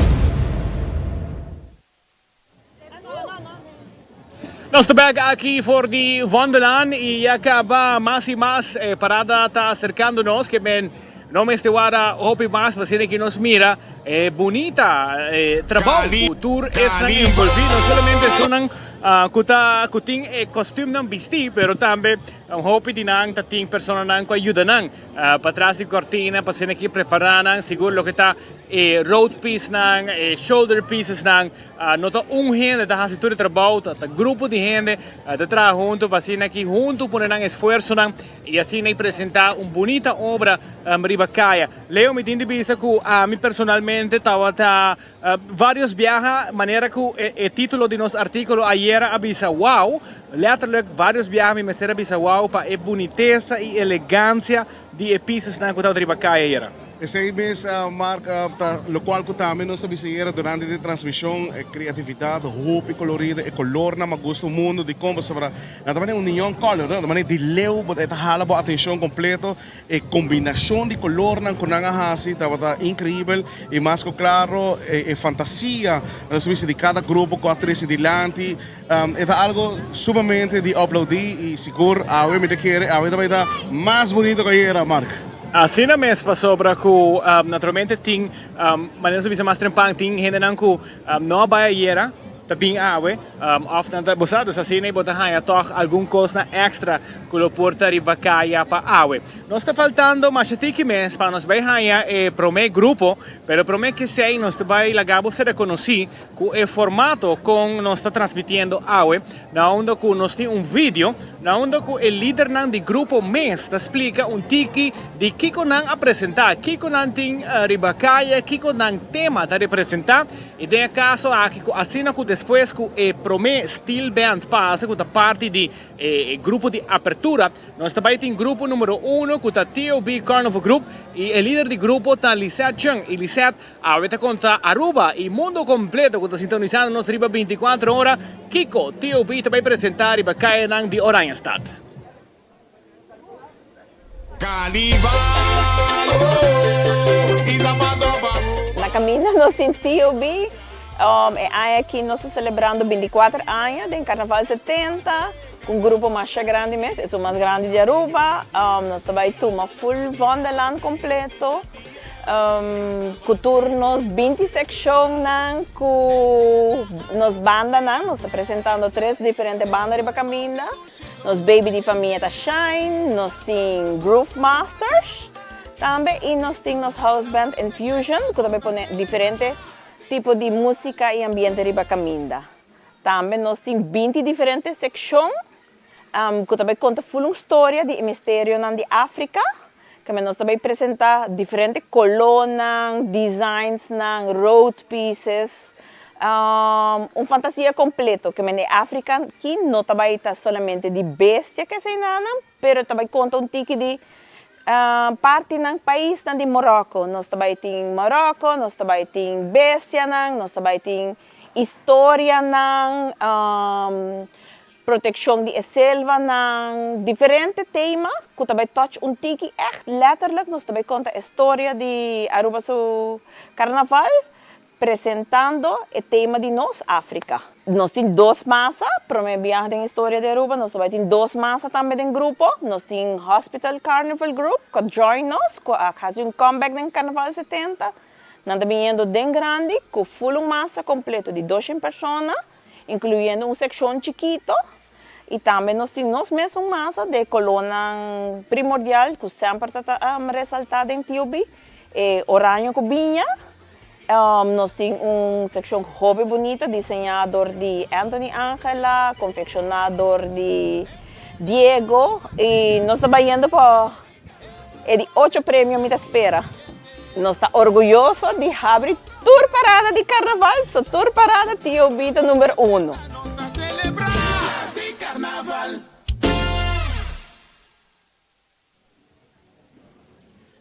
Nos ta bek aki for di Vondellaan y ya caba mas y mas e parada ta acercando nos ke men no mester warda hopi mas pa asina ki nos mira e bunita e trabou cu tur esnan envolvi no solamente esunnan cu ta cu tin e costuumnan bisti pero tambe hopi di nan ta tin personanan cu a yuda nan patras di cortina pa asina ki prepara nan sigur loke ta e road piecenan e shoulder piecesnan. No ta un hende ta hasi tur e trabou, ta grupo di hende ta traha hunto pa asina aki hunto pone nan esfuersonan y asina y presenta un bunita obra riba caya. Leo, mi tin di bisa cu ami personalmente tabata varios biaha manera cu e titulo di nos articulo ayera a bisa wow, letterlijk varios biaha mi mester a bisa wow pa e bunitesa y elegancia di e piecesnan cu tabata riba caya ayera. Esei mes, Mark, ta locual cu tambe nos a bisa ayera durante di transmision, e creatividad hopi colorido, e colornan mas gusta mundo di con pasobra nan ta manera un neon color, no? Ta manera di leu bo ta hala bo atencion completo, e combinacion di colornan cu nan a haci tabata increibel y mas cu claro e fantasia nos a bisa di cada grupo cu a trece dilanti, e ta algo sumamente di aplaudi y sigur awe mi ta kere awe ta bay ta mas bonito cu ayera, Mark. Asina mes pasobra ku naturalmente tin manera nos a bisa mas trempan tin hendenan ku no a bai ayera ta bin awe òf nan ta bo sa dus asina i bo ta haña tòg algun kosnan èkstra ku lo por ta riba kaya pa awe. Nos ta faltando masha tiki mes pa nos bai haña e promé grupo pero promé k'esei nos ta bai laga bo ser rekonosí ku e formato kon nos ta transmitiendo awe na unda ku nos tin un video na unda ku e lidernan di grupo mes ta splika un tiki di kiko nan a presenta, kiko nan tin riba kaya, kiko nan tema ta representa i den e kaso aki ku asina ku despues ku e prome steel band pasa ku ta parti di e grupo di apertura nos ta bai tin grupo numero uno ku ta TOB Carnival Group i e lider di grupo ta Lisette Chung i Lisette Awe ta konta Aruba i mundo kompleto ku ta sintonisando nos riba bintikuater ora kiko TOB ta bai presentá riba kayanan di Oranjestad. Na kaminda nos tin TOB, e aña aki nos ta selebrando bintikuater aña den Karnaval 70 ku un grupo masha grandi mes, esun mas grandi di Aruba. Nos ta bai tuma full Vondelland kompleto. Ku tur nos 20 sekshonnan ku nos bandanan, nos ta presentando tres diferente banda riba kaminda. Nos baby di famia ta Shine, nos tin Groove Masters tambe i nos tin nos house band Infusion ku ta bai pone diferente tipo di músika i ambiente riba kaminda. Tambe nos tin 20 diferente sekshon Ku ta bai konta ful un storia di e misterionan di Afrika. Kamba nos ta bai presenta diferente kolónan, designsnan, road pieces, un fantasia kompleto. Kamba e Afrika aki no ta bai ta solamente di bestia ku eseinanan, pero ta bai konta un tiki di partinan, paisnan di Moròko. Nos ta bai tin Moròko, nos ta bai tin bestianan, nos ta bai tin istorianan. Protekshon di e selvanan, diferente tema ku ta bai touch un tiki ègt lèterlik nos ta bai konta e storia di Aruba su karnaval presentando e tema di nos Afrika. Nos tin dos masa, prome biaha den historia di Aruba nos ta bai tin dos masa tambe den grupo, nos tin Hospital Carnival Group ku a join nos ku a hasi un comeback den karnaval 70, nan ta biniendo den grandi ku ful un masa kompleto di doshen persona. Incluyendo un seccion chikito y tambe nos tin nos mesun masa de colornan primordial cu semper ta resalta den TOB, e oraño cu biña. Nos tin un seccion hopi bunita diseña dor di Anthony Angela, confecciona dor di Diego y nos ta bayendo pa E di ocho premio mi ta spera. Nos ta orguyoso di habri tur parada di karnaval, so tur parada TOB ta number uno.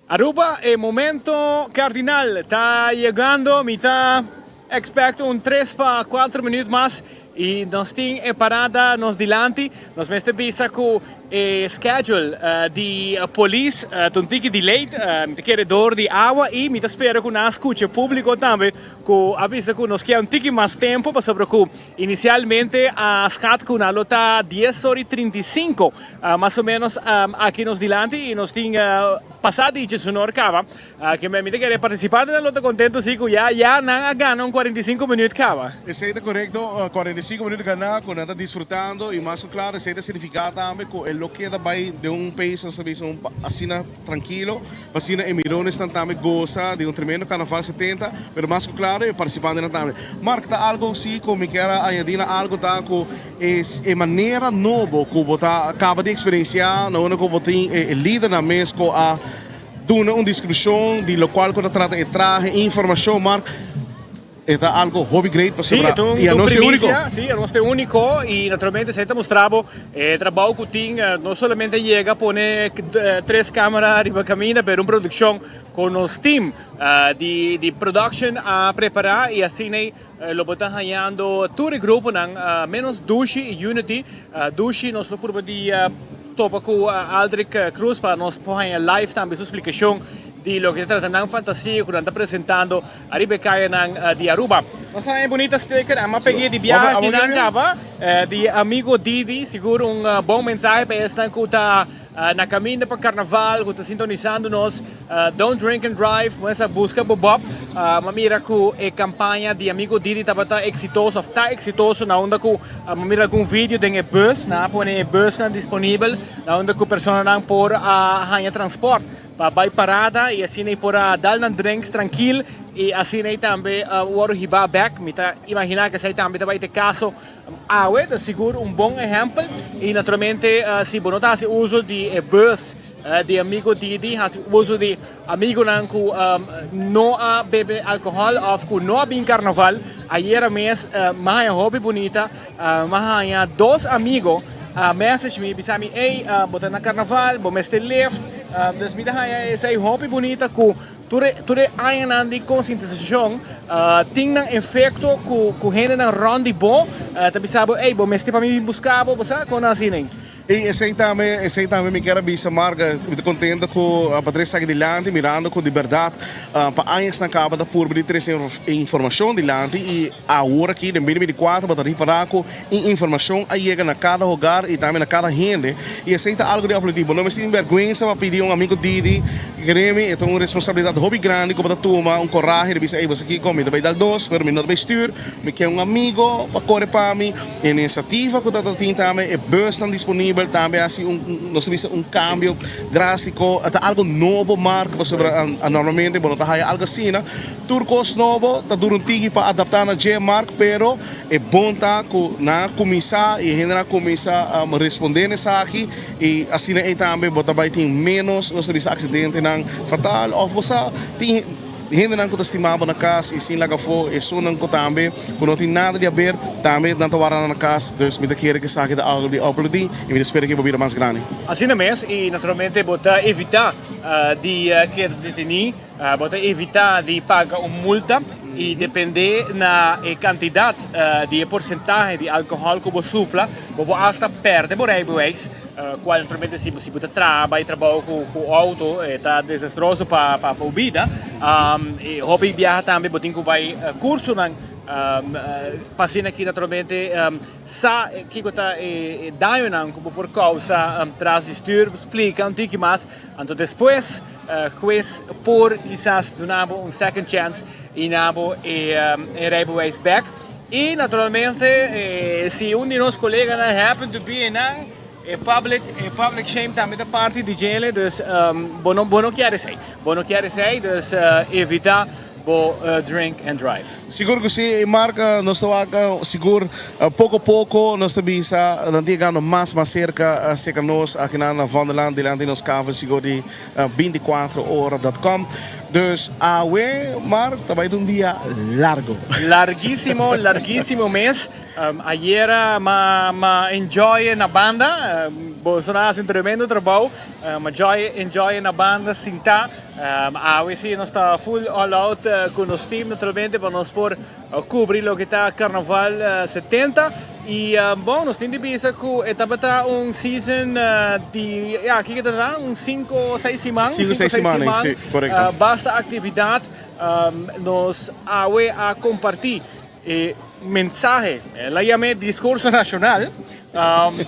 Aruba e momento cardinal ta yegando, mi ta expect un tres pa cuatro minuut mas y nos tin e parada nos dilanti. Nos mester bisa cu e schedule di polis ta un tiki delayed, mi ta kere door di awa y mi ta spera cu nan a scucha e publico tambe cu a bisa cu nos kier un tiki mas tempo pasobra cu inicialmente a schat cu nan lo ta dies ora y 35 mas o menos aki nos dilanti y nos tin pasa di djesunor caba. Ke mi ta kere participantenan lo ta contento si cu ya ya nan a gana un 45 minuut caba. Esey ta corecto, 45 minuut gana cu nan ta disfrutando y mas cu claro esey ta significa tambe cu e lo keda bay den un pace nos ta bisa un asina trankilo pa asina e mironesnan tambe goza di un tremendo carnaval 70 pero mas cu claro e participantenan tambe. Mark ta algo si cu mi kier a añadi na algo ta cu e e manera nobo cu bo ta caba di experiencia na unda cu bo tin e lidernan mes cu a Duna un descripcion di locual cu ta trata e trahe, informacion, maar e ta algo hopi great pasobra Sí, y anos ta e unico. Sí, anos ta e unico y naturalmente esey ta mustra bo e trabao cu tin, no solamente yega pone tres camera riba caminda, pero un produccion cu nos team di di production a prepara y asina lo bo ta hañando tur e gruponan menos Dushi y Unity. Dushi nos lo purba di topa cu Aldrich Cruz pa nos por haña live tambe su splicacion di loke ta trata nan fantasia cu nan ta presentando ariba e cayanan di Aruba. Nos a haña e bunita sticker, ama peg'é di biaha aki nan caba di amigo Didi, sigur un bon mensahe pa esnan cu ta. na caminda pa carnaval cu ta sintonisando nos, don't drink and drive, muestra busca bo bob. M'a mira cu e campaña di Amigo Didi tabata exitoso of ta exitoso na unda cu m'a mira algun video den e bus, nan a pone e busnan disponibel na unda cu personanan por a haña transport pa bay parada y asina por a dal nan drinks trankil y asina tambe worde hiba bek. Mi ta imagina cu esey tambe ta bay ta e caso Awe ta sigur un bon ehempel y naturalmente si bo no ta haci uso di e bus di amigo Didi, haci uso di amigonan cu no a bebe alcohol of cu no a bin carnaval. Ayera mes m'a haya hopi bunita, m'a haya dos amigo a message mi bisa mi ey bo ta na carnaval, bo mester lift. Dus mi ta haya esey hopi bunita cu Tur e tur e añanan di konsientisashon tin nan efekto ku ku hendenan rònt di bo ta bisa bo, ey, bo mester pa mi bin buska bo, bo sa kon nan asina. Ey, esei tambe, esei tambe mi kier a bisa, Mark, mi ta kontento ku Patricia aki dilanti, mirando ku di bèrdat pa añasnan kaba ta purba di trese e informashon dilanti i awor aki den binti bintikuater bo ta ripará ku e informashon a yega na kada hogar i tambe na kada hende i esei ta algu di aplaudí. Bo no mester tin bèrgwensa pa pidi un amigo Didi. Kere mi, e ta un responsabilidat hopi grandi ku bo ta tuma, un korahe di bisa, ey, bo sa kiko, mi ta bai dal dos, pero mi no ta bai stuur, mi ke un amigo pa kore pa mi. E inisiativa ku ta tin tambe, e busnan disponibel tambe a hasi un, nos ta bisa un kambio drastiko, ta algo nobo Mark, pasobra normalmente bo no ta haya algo asina. Tur kos nobo ta dura un tiki pa adapta na dje Mark, pero e bon ta ku nan a kuminsá i e hendenan a kuminsá responde na esaki. I asina ei tambe bo ta bai tin ménos, nos ta bisa aksidentenan fatal òf bo sa tin hendenan ku ta stima bo na kas i sin laga afó esunnan ku tambe ku no tin nada di haber tambe nan ta wara nan na kas. Dus mi ta kere ku esaki ta algu di aplaudí i mi ta spera ku e bo bira mas grandi. Asina mes i naturalmente bo ta evitá di keda detení. Bo ta evitá di paga un multa i dependé na e kantidat di e porsentahe di alkohòl ku bo supla, bo por asta pèrdè bo rijbewijs, kual naturalmente si bo ta traha bai trabou ku outo e ta desastroso pa bo bida. I hopi biaha tambe bo tin ku bai kursonan pa asina aki naturalmente sa kiko ta e dañonan ku bo por kousa tras di stür, splika un tiki mas, anto despues. Hues por kisas duna bo un second chance y na bo e rijbewijs bek. Y naturalmente si un di nos coleganan happen to be einan, e public, e public shame tambe ta parti di djele, dus bo no, bo no kier esey. Bo no kier esey, dus evita bo drink and drive. Sigur cu si, Mark, nos ta wak sigur poco poco nos ta bisa nan tin yegando mas mas cerca cerca nos akinan na Vondelland dilanti nos kavel sigur di 24 ora dot com. Dus awe Mark ta bai ta un dia largo. Larguisimo, larguisimo mes. Ayera ma ma enjoy na banda, boso nan haci un tremendo trabou, ma joy enjoy na banda sinta. Awe si nos ta full all out cu nos team naturalmente pa nos por cubri loke ta Carnaval 70 y bon nos tin di bisa cu e tabata un season di ya kico ta ta un cinco o seis siman, Cinco seis siman, si corecto. Basta actividad nos awe a comparti E mensahe, el a yam'é discurso nacional,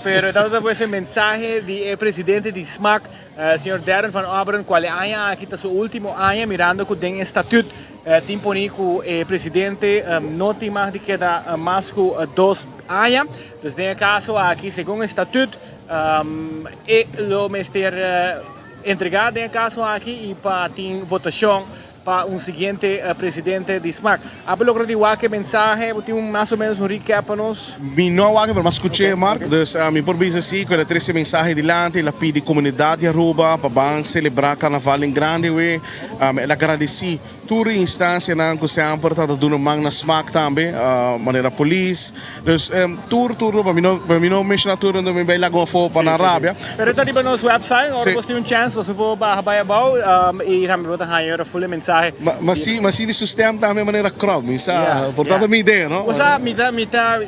pero e tabata pues e mensahe di e presidente di smac, señor Darren van Obberen, cual e aña aki ta su ultimo aña, mirando cu den e statuut tin poni cu e presidente no tin mag di keda mas cu dos aña. Dus den e caso aki, segun e statuut, e lo mester entrega den e caso aki y pa tin votacion Pa un siguiente presidente di smac. Abo logra di wak e mensahe? Bo tin un mas o menos un recap pa nos? Mi no a wak e pero mi a scuche Mark. Dus mi por bisa si cu el a trece e mensahe dilanti, el a pidi comunidad di Aruba pa ban celebra carnaval en grande we. El a gradeci tur e instancianan cu semper ta ta duna man na smac tambe, manera polis. Dus tur tur pa mi no pa mi no menciona tur donde mi bay laga afo pa nan rabia. Pero ta riba nos website, ora bos tin un chance boso por baha bay abao y tambe bo ta haña ora full e mensahe. Ma si ma si di su stem tambe manera krop mi sa por tanto mi idea no. Bo sa mi ta mi ta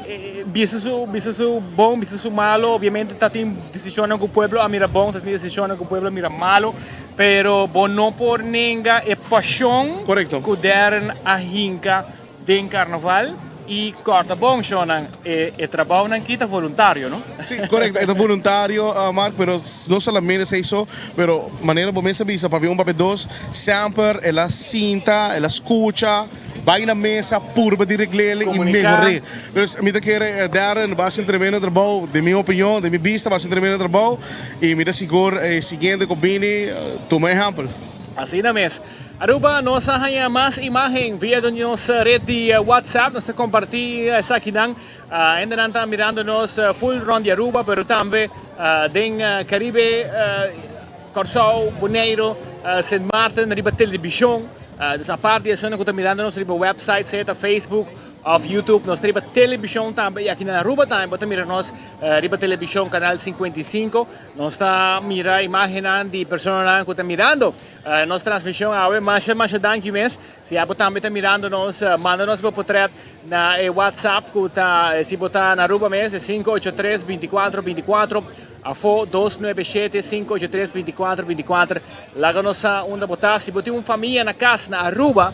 bisa su bisa su bon bisa su malo obviamente ta tin decisionnan cu pueblo a mira bon ta tin decisionnan cu pueblo a mira malo pero bo no por nenga e pasion cu Darren a hinca den carnaval. Y corta bon shownan, e e trabounan ki ta voluntario, no? Sí, correcto, e ta voluntario, Mark, pero no solamente esey so, pero manera bo mes a bisa, papia un, papia dos, semper el a sinta, el a scucha, bay na mesa, purba di reglele y mehor'é. Dus mi ta kere Darren ba haci un tremendo trabou, den mi opinion, den mi bista ba haci un tremendo trabou y mi ta sigur e siguiente cu bini tuma ehempel. Asina mes. Aruba nos a haña mas imagen via di nos red di WhatsApp. Nos ta comparti esakinan. Hendenan ta mirando nos full rond di Aruba, pero tambe den Caribe, Corsou, Boneiro, Sint Maarten riba television. Dus apart di esunnan cu ta mirando nos riba website, sea ta Facebook of YouTube, nos ta riba television tambe. Y aki na Aruba tambe bo ta mira nos riba television canal 55. Nos ta mira imagennan di personanan cu ta mirando Nos transmision awe masha masha danki mes. Si abo tambe ta mirando nos, manda nos bo potret na e WhatsApp ku ta si bo ta na Aruba mes e 583 24 24 afo 297 583 24 24. Laga nos sa unda bo ta. Si bo tin un famia na kas na Aruba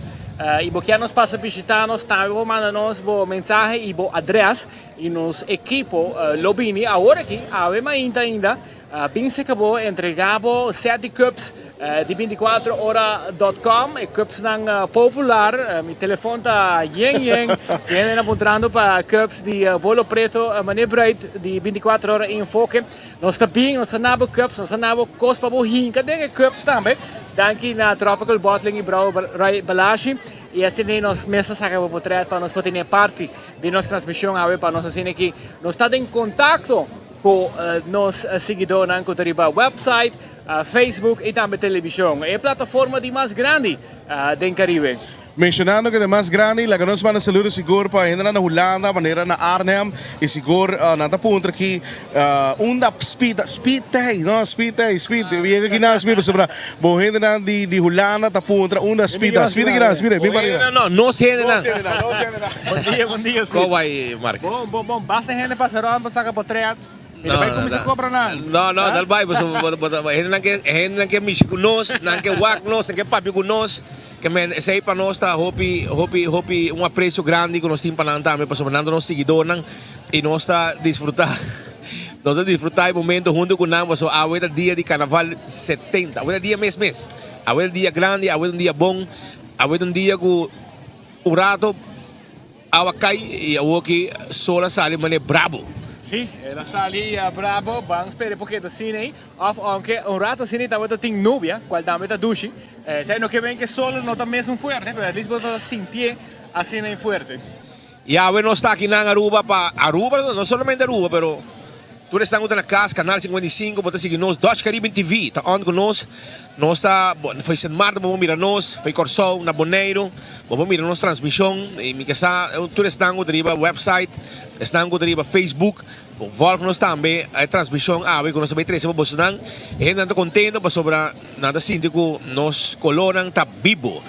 i bo kier nos pasa bishita nos tambe bo manda nos bo mensahe i bo adres i nos ekipo lo bini awor aki awe mainta ainda. Bin seka bo entrega bo set di cups di 24 ora dot com, e cupsnan popular. Mi telefon ta yen yen di hendenan puntrando pa cups di Bolo Preto Meneer Bruid di 24 ora Enfoke. Nos ta bin, nos ta na bo cups, nos ta na bo kos pa bo hinka den e cups tambe. Danki na Tropical Bottling y Brouwerij Balashi. Y asina nos mes ta saka bo potret pa nos por tene parti di nos transmision awe pa nos asina ki nos ta den kontakto. Ku nos siguidónan ku ta riba website, Facebook i tambe televishon. E plataforma di mas grandi den Karibe. Menshonando ku e mas grandi, laga nos manda saludo sigur pa hendenan na Hulanda, manera na Arnhem, i sigur nan ta puntra ki unda Speed ta, Speed t'ei, no Speed t'ei, Speed, yega ki nan Speed pasobra bo hendenan di di Hulanda ta puntra unda Speed ta, Speed ta ki nan, Speed bin pariba. No, nos hendenan. Nos hendenan, nos hendenan. Bon dia, bon dia Speed. Kon bai Mark? Bon, bon, bon. Basta hende pasa rond pa saca potret. Mi ta bai cuminsa cobra nan. No, no, dal bai pasobra bo ta hendenan ke hendenan ke mishi ku nos, nan ke wak nos, nan ke papia ku nos. Ke men esei pa nos ta hopi, hopi, hopi un aprecio grandi ku nos tin pa nan tambe pasobra nan ta nos siguidornan i nos ta disfruta nos ta disfruta e momento hunto ku nan pasobra awe ta dia di carnaval 70, awe ta dia mes mes. Awe ta dia grandi, awe ta un dia bon, awe ta un dia ku un rato. Awa kai y awoki sol a sali manera brabo. Sí, el a sali brabo. Ban spera por keda asina ei. Of aunke un rato asina ei tabata tin nubia, cual tambe ta dushi. Esei no ke ben ke sol no ta mesun fuerte, pero at least bo ta sintié asina ei fuerte. Y awe nos ta aki nan Aruba pa Aruba, no solamente Aruba, pero tur esnan ku ta na kas, Canal 55, bo ta sigui nos, Dutch Caribbean TV ta on ku nos. Nos ta fo'i Sint Maarten bo por mira nos, fo'i Kòrsou na Boneiru bo por mira nos transmishon i mi ke sa tur esnan ku ta riba website, esnan ku ta riba Facebook bo vòlg nos tambe e transmishon awe ku nos ta bai trese pa bosonan. E hendenan ta kontento pasobra nan ta sinti ku nos kolornan ta bibo.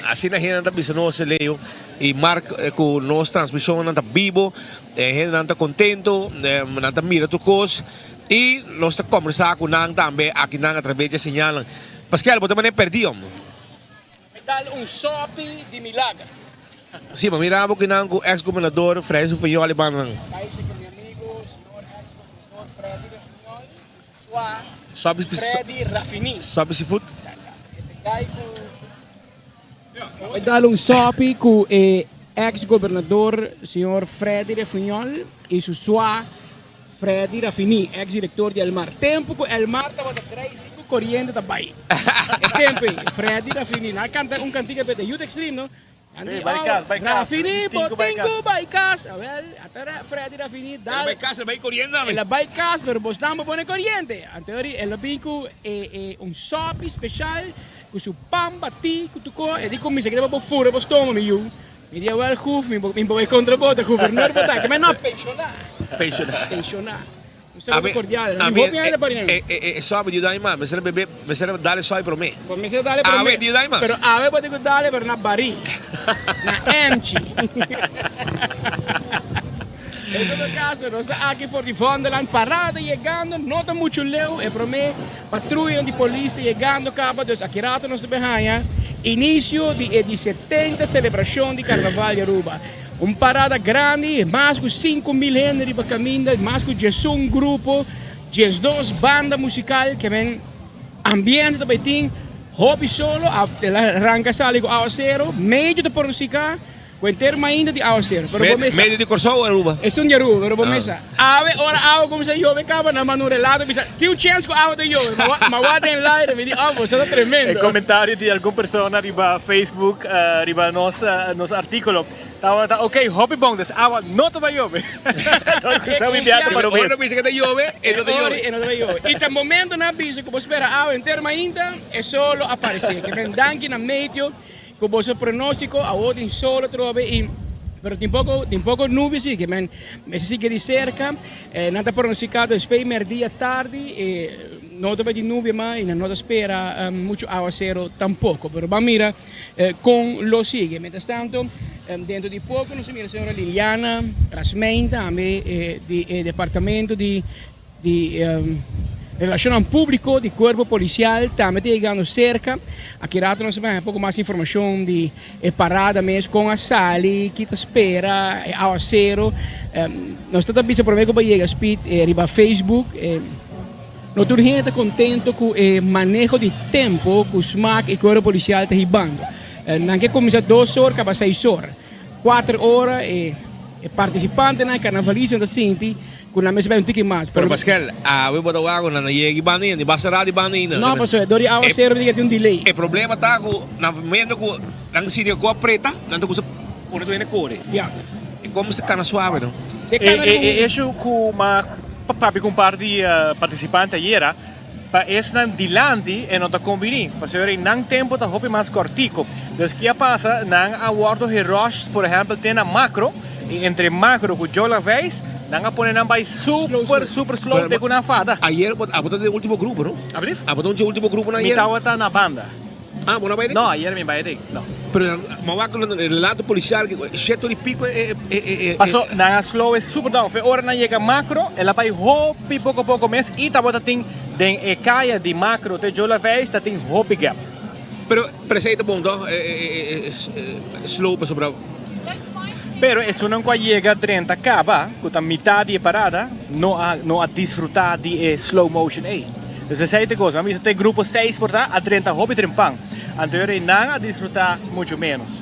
Asina hendenan ta bisa nos Leo i Mark ku nos transmishonnan ta bibo, e hendenan ta kontento, nan ta mira tur kos. I nos ta kombersá ku nan tambe akinan atraves di e señalnan. Paskel, bo ta manera pèrdí, òm? Mi dal un sòpi di milager. Sí, bo mira bo kinan ku eks gobernador Freddy Refunjol e bandanan. Bai si ku mi amigo señor eks gobernador Freddy Refunjol ku su sua Freddy Rafini. Sòpi seafood. E ta gai ku. Bai dal un sòpi ku e eks gobernador señor Freddy Refunjol i su sua Freddy Rafini, ex director di Elmar. Tempo cu Elmar tabata drai sin cu coriente ta bay. E tempo ey, Freddy Rafini, nan a canta un cantica p'e ta Youth Extreme, no? Nan di, oh, Rafini, bo tin cu bay cas. Awel, ata Freddy Rafini dal. El a bay cas, el a bay coriente tambe. El a bay cas, pero bos nan bo pone coriente. Anto ori el a bin cu e, e un sopi special, cu su pan bati, cu tuco. E di cu mi sa kita bo fura bo stoma, mi yu. Mi di awel guf, mi bo bai kontra bo, ta guvernor bo ta, ke men no penshoná. Penshoná. Penshoná. Un saludo kordial. Mi hopi hende pa rinan. E sobi di dai mas, mester bebe, mester dale sobi promé. Bo mester dale promé. Awe di dai mas. Pero awe bo tin ku dale pero na barí, na emchi. En todo kaso, nos ta aki for di Vondelland, parada yegando, no ta muchu leu, e promé patruyanan di polis ta yegando kaba, dus aki rato nos ta bin haña inicio di e di 70 celebracion di Carnaval di Aruba. Un parada grandi, mas ku 5000 hende riba kaminda, mas ku 11 grupo, 12 banda musikal ke men ambiente ta bai tin hopi solo, a ranka sali ku awasero, medio ta pronostika ku henter mainta di awasero. Pero bo mesa. Medio di Kòrsou o Aruba? Esun di Aruba, pero bo mesa. Awe ora awa kuminsá yobe kaba nan manda un relato bisa tin un chèns ku awa ta yobe, ma wak den laire mi di oh boso ta tremendo. E komentario di algun persona riba Facebook riba nos nos artíkulo tabata ok hopi bon des awa no ta bai yobe. Dor ku sa bibiato pa robes. Ora bisa ku ta yobe e no ta yobe. E no ta yobe. I ta momento nan bisa ku bo spera awa henter mainta e sol lo aparesé. Ke men danki na meteo Cu boso pronostico awo tin sol atrobe y pero tin poco tin poco nubia si ke men mester sigui di cerca nan ta pronostica despues merdia tardi no ta bay tin nubia mas y nan no ta spera mucho awacero tampoco pero ban mira con lo sigui mientras tanto dentro di poco nos a mira señora Liliana Rasmijn tambe di e departamento di Di Relacionnan Publico di Cuerpo Policial tambe ta yegando cerca. Aki rato nos ta haña poco mas informacion di e parada mes, con a sali, ki ta spera, e awacero. Nos ta ta bisa prome cu bo yega Speed riba Facebook. No tur hende ta contento cu e maneho di tempo cu Smaak y Cuerpo Policial ta hibando. Nan ke cuminsa dos or caba seis or. Cuater ora e participantenan, e carnavalistanan ta sinti Ku nan mester bai un tiki mas. Pero Paskel, awe bo ta wak ku nan a yega i banda ainda, i basta rato i banda ainda. No, pasobra dor di awasero di tin un delay. E problema ta ku na momento ku nan sinti ku a preta, nan ta kusa pone tur hende kore. Ya. E kon mester kana suave no. Si e kana riba un. E eshu ku m'a papia ku un par di partisipante ayera, pa esnan dilanti e no ta kombiní, pasobra nan tempu ta hopi mas kòrtiku. Dus ki a pasa, nan a wòrdu gerush, por ehèmpel te na Makro, i entre Makro ku Joe Laveist, nan a pone nan bai super super slow te ku nan fada. Ayer bo tabata den ultimo grupo, no? Ablief? Abo ta un dje ultimo gruponan Mi ayer? tabata na banda. Ah, bo no a bai den? No, ayer mi bai den, no. Pero mi a wak e relato policial ki sheto di pico e e e e. Paso nan a slow e super down. Fe ora nan yega Macro, el a bai hopi poco poco mes y tabata tin den e caya di Macro te Joe Laveist ta tin hopi gap. Pero esey ta bon toch e e e slow pasobra. Pero esunnan cu a yega drenta caba, cu ta mitad di e parada, no a no a disfruta di e slow motion ey. Dus esey ta e cosa. Nan bisa te grupo seis por ta a drenta hopi trempan. Anto e nan a disfruta mucho menos.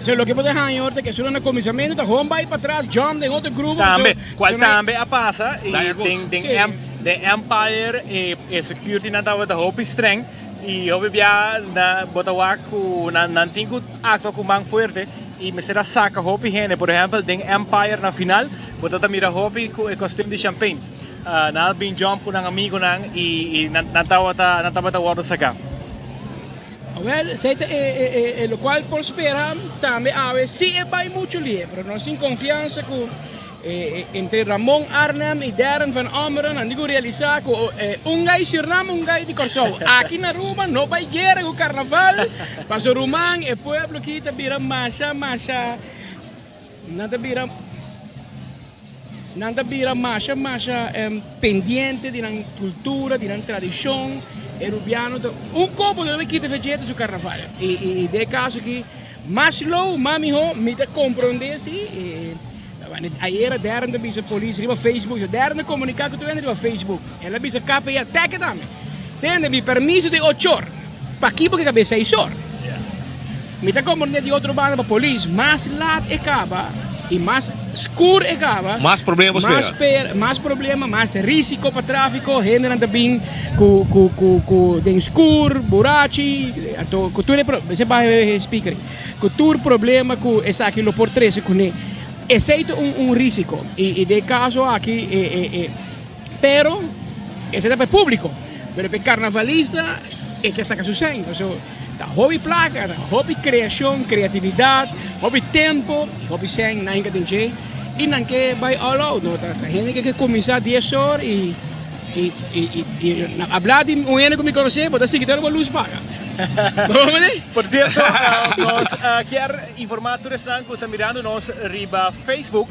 So loke bo ta haña ora ta ke esunnan na kuminsamentu ta hon bai patras jump den otro grupo. Tambe, cual tambe a pasa y den den den Empire e e security nan tabata hopi streng y hopi bia na bo ta wak cu nan nan tin cu actua cu man fuerte y mester a saca hopi hende. Por ehempel den Empire na final bo ta ta mira hopi cu e costume di champagne. Nan a bin jump cu nan amigonan y nan tabata nan tabata wordo saca. Awel, esey ta e locual por spera tambe awe si e bay mucho lie, pero nos tin confiansa cu entre Ramon Arnhem y Darren van Ommeren nan tin cu realisa cu un gay Surinam un gay di Corsou aki na Aruba no bay guera cu carnaval pasobra ruman e pueblo aki ta bira masha masha nan ta bira Nan ta bira masha masha pendiente di nan cultura, di nan tradicion. E Rubiano ta un kopo no debe kita fecheta su carnaval. Y den e caso aki mas slow mas miho mi ta compronde si. Ayera Darren ta bisa polis riba Facebook, Darren ta comunica cu tur hende riba Facebook. El a bisa KPA teke tambe. Tende mi permiso di ochor, paki bo ke kabes seis or? Mi ta comprende di otro banda pa polis mas laat e caba y mas scur e caba, Mas problema bo spera. mas per, mas problema, mas risico pa trafico, hendenan ta bin cu cu cu cu den scur, burachi, anto cu tur e pro, mester baha e speaker, cu tur problema cu esaki lo por trece cune. Esey ta un un risico y y den e caso aki e e e. Pero esei ta pa e públiko, pero pa e karnavalista e ke saka su sèn. Pasobra ta hopi plaka, ta hopi kreashon, kreatividat, hopi tempu i hopi sèn nan hinka den dje i nan ke bai all out. No ta hende ke kuminsá dies or i i abla di un hende ku mi konosé bo ta sigui te ora bo lus paga. Por sierto nos kier informá tur esnan ku ta mirando nos riba Facebook.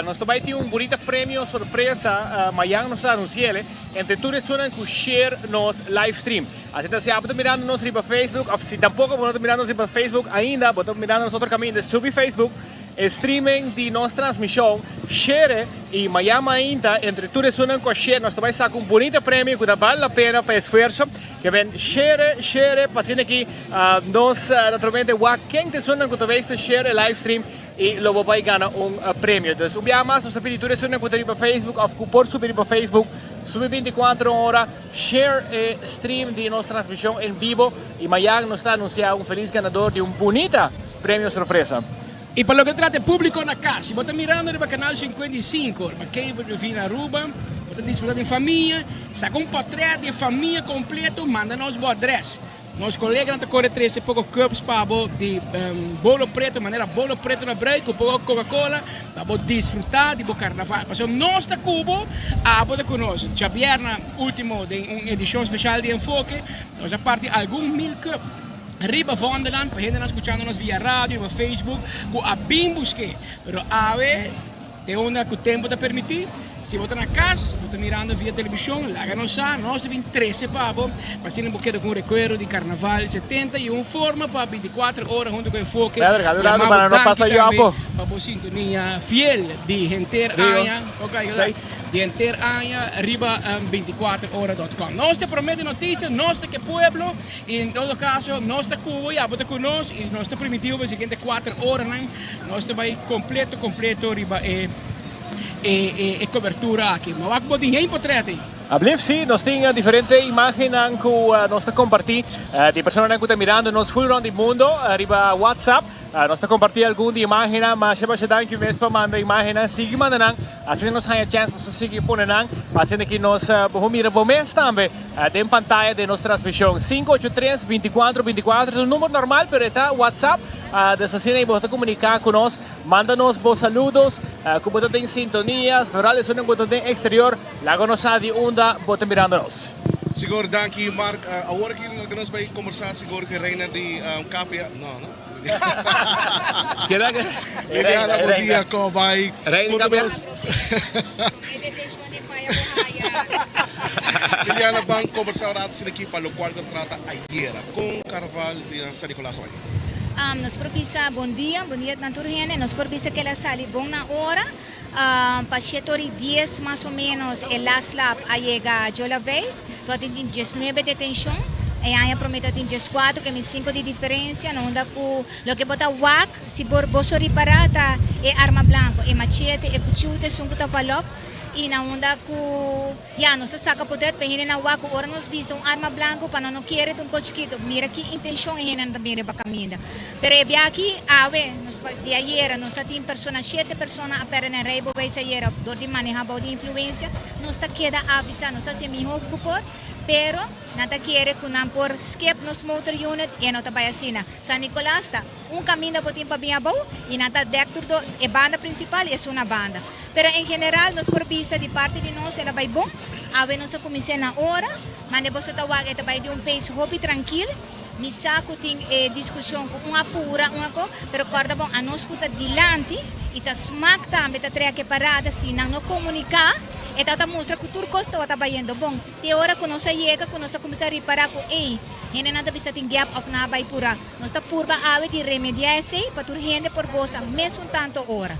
Nos ta bai tin un bunita premio sorpresa mayan nos ta anunciele entre tur esunnan cu share nos live stream. Asina ta si abo ta mirando nos riba Facebook of si tampoco bo no ta mirando nos riba Facebook ainda bo ta mirando nos otro caminda subi Facebook. E streaming di nos transmishon, share i mañan mainta entre tur esunnan ku a share nos ta bai saka un bunita premio ku ta bal la pena pa e esfuerso. Ke ben share, share pa asina ki nos naturalmente wak ken ta esunnan ku ta bai ta share e live stream i lo bo bai gana un premio. Dus un biaha mas nos ta pidi tur esunnan ku ta riba Facebook òf ku por subi riba Facebook subi bintikuater ora share e stream di nos transmishon en bibo i mañan nos ta anunsia un felis ganador di un bunita Premio sorpresa. Y pa loke trata e publico na cas, si bo ta mirando riba Canal 55, riba Cable TV na Aruba, bo ta disfruta den famia, saca un potret di e famia completo, manda nos bo adres. Nos coleganan ta core trece poco cups pa bo di bolo preto, manera bolo preto na bruid cu poco Coca Cola, pa bo disfruta di bo carnaval. Pasobra nos ta cu bo, abo ta cu nos. Djabierna ultimo den un edicion special di Enfoke, nos a parti algun mil cup. Riba Vondeland pa hendenan skuchando nos via radio riba Facebook ku a bin busk'é. Pero awe te unda ku tempu ta permití. Si bo ta na kas, bo ta mirando via televishon, laga nos sa, nos ta bin trese pa bo pa asina bo keda ku un rekuerdo di Karnaval 71 forma pa 24 ora huntu ku Enfoke. Yama bo danki tambe pa bo sintonia fiel di henter aña. Di henter aña riba 24 ora dot com. Nos ta promete noticia, nos ta ke pueblo. Y en todo caso nos ta cubo y abo ta cu nos y nos ta primitivo pa e siguiente cuater oranan nos ta bay completo completo riba e e cobertura aki. Ma wak bo tin heen potret ey. Ablief, sí, nos tin diferente imagennan cu nos ta comparti di personanan cu ta mirando nos full rond di mundo riba WhatsApp. Nos ta comparti algun di imagennan. Masha masha danki mes pa manda imagennan. Sigui manda nan, asina nos haña chance nos ta sigui pone nan pa asina ki nos bo mira bo mes tambe den pantaya den nos transmision. Sinku ocho tres, binticuatro, binticuatro ta un number normal pero e ta WhatsApp. Dus asina ei bo ta comunica cu nos. Manda nos bo saludos cu bo ta den sintonia, vooral esunnan cu ta den exterior. Laga nos sa di unda bo ta mirando nos. Sigur danki Mark. Awor aki nos bai combersa sigur cu e reina di KPA. No, no. Keda ke? Liliana, bon dia, como bai? Reina Conta nos. Liliana, ban conversa un rato asina aki pa locual cu a trata ayera con Carnaval di San Nicolas hoy. Nos por bisa bon dia, bon dia na tur hende. Nos por bisa cu el a sali bon na ora. Pa shete ora y dies mas o menos e last lap a yega Jola Veist. Tabata tin diesnuebe detencion. E aña prome tabata tin diescuatro, ke mi cinco di diferencia. Na unda cu loke bo ta wak, si bo boso ripara, ta e arma blanco, e machete, e cuchiu ta esun cu ta valop. Y na unda cu ya nos a saca potret pa e hendenan wak cu ora nos bisa un arma blanco pa nan no kere ta un cos chikito. Mira ki intencion e hendenan ta bin riba caminda. Pero e bia aki awe, nos pa di ayera nos ta tin persona, shete persona a perde nan rijbewijs ayera dor di maneha bou di influencia. Nos ta keda avisa, nos ta haci e miho cu por, pero nan ta kere cu nan por skip nos motor unit y e no ta bay asina. San Nicolas ta un caminda bo tin pa bin abou y nan ta dek tur do e banda principal y esun na banda. Pero en general nos por bisa di parti di nos el a bay bon. Awe nos a cuminsa na ora, mande boso ta wak e ta bay di un pace hopi trankil. Mi sa ku tin e diskushon ku un a pura, un a ko, pero kòrda bon, anos ku ta dilanti i ta smak tambe ta trek e parada, si nan no komuniká, e tabata mustra ku tur kos tabata bayendo bon. Te ora ku nos a yega ku nos a kuminsá ripará ku ey, hendenan ta bisa tin gèp òf nan a bai purá. Nos ta purba awe di remediá esei pa tur hende por gosa mesun tantu ora.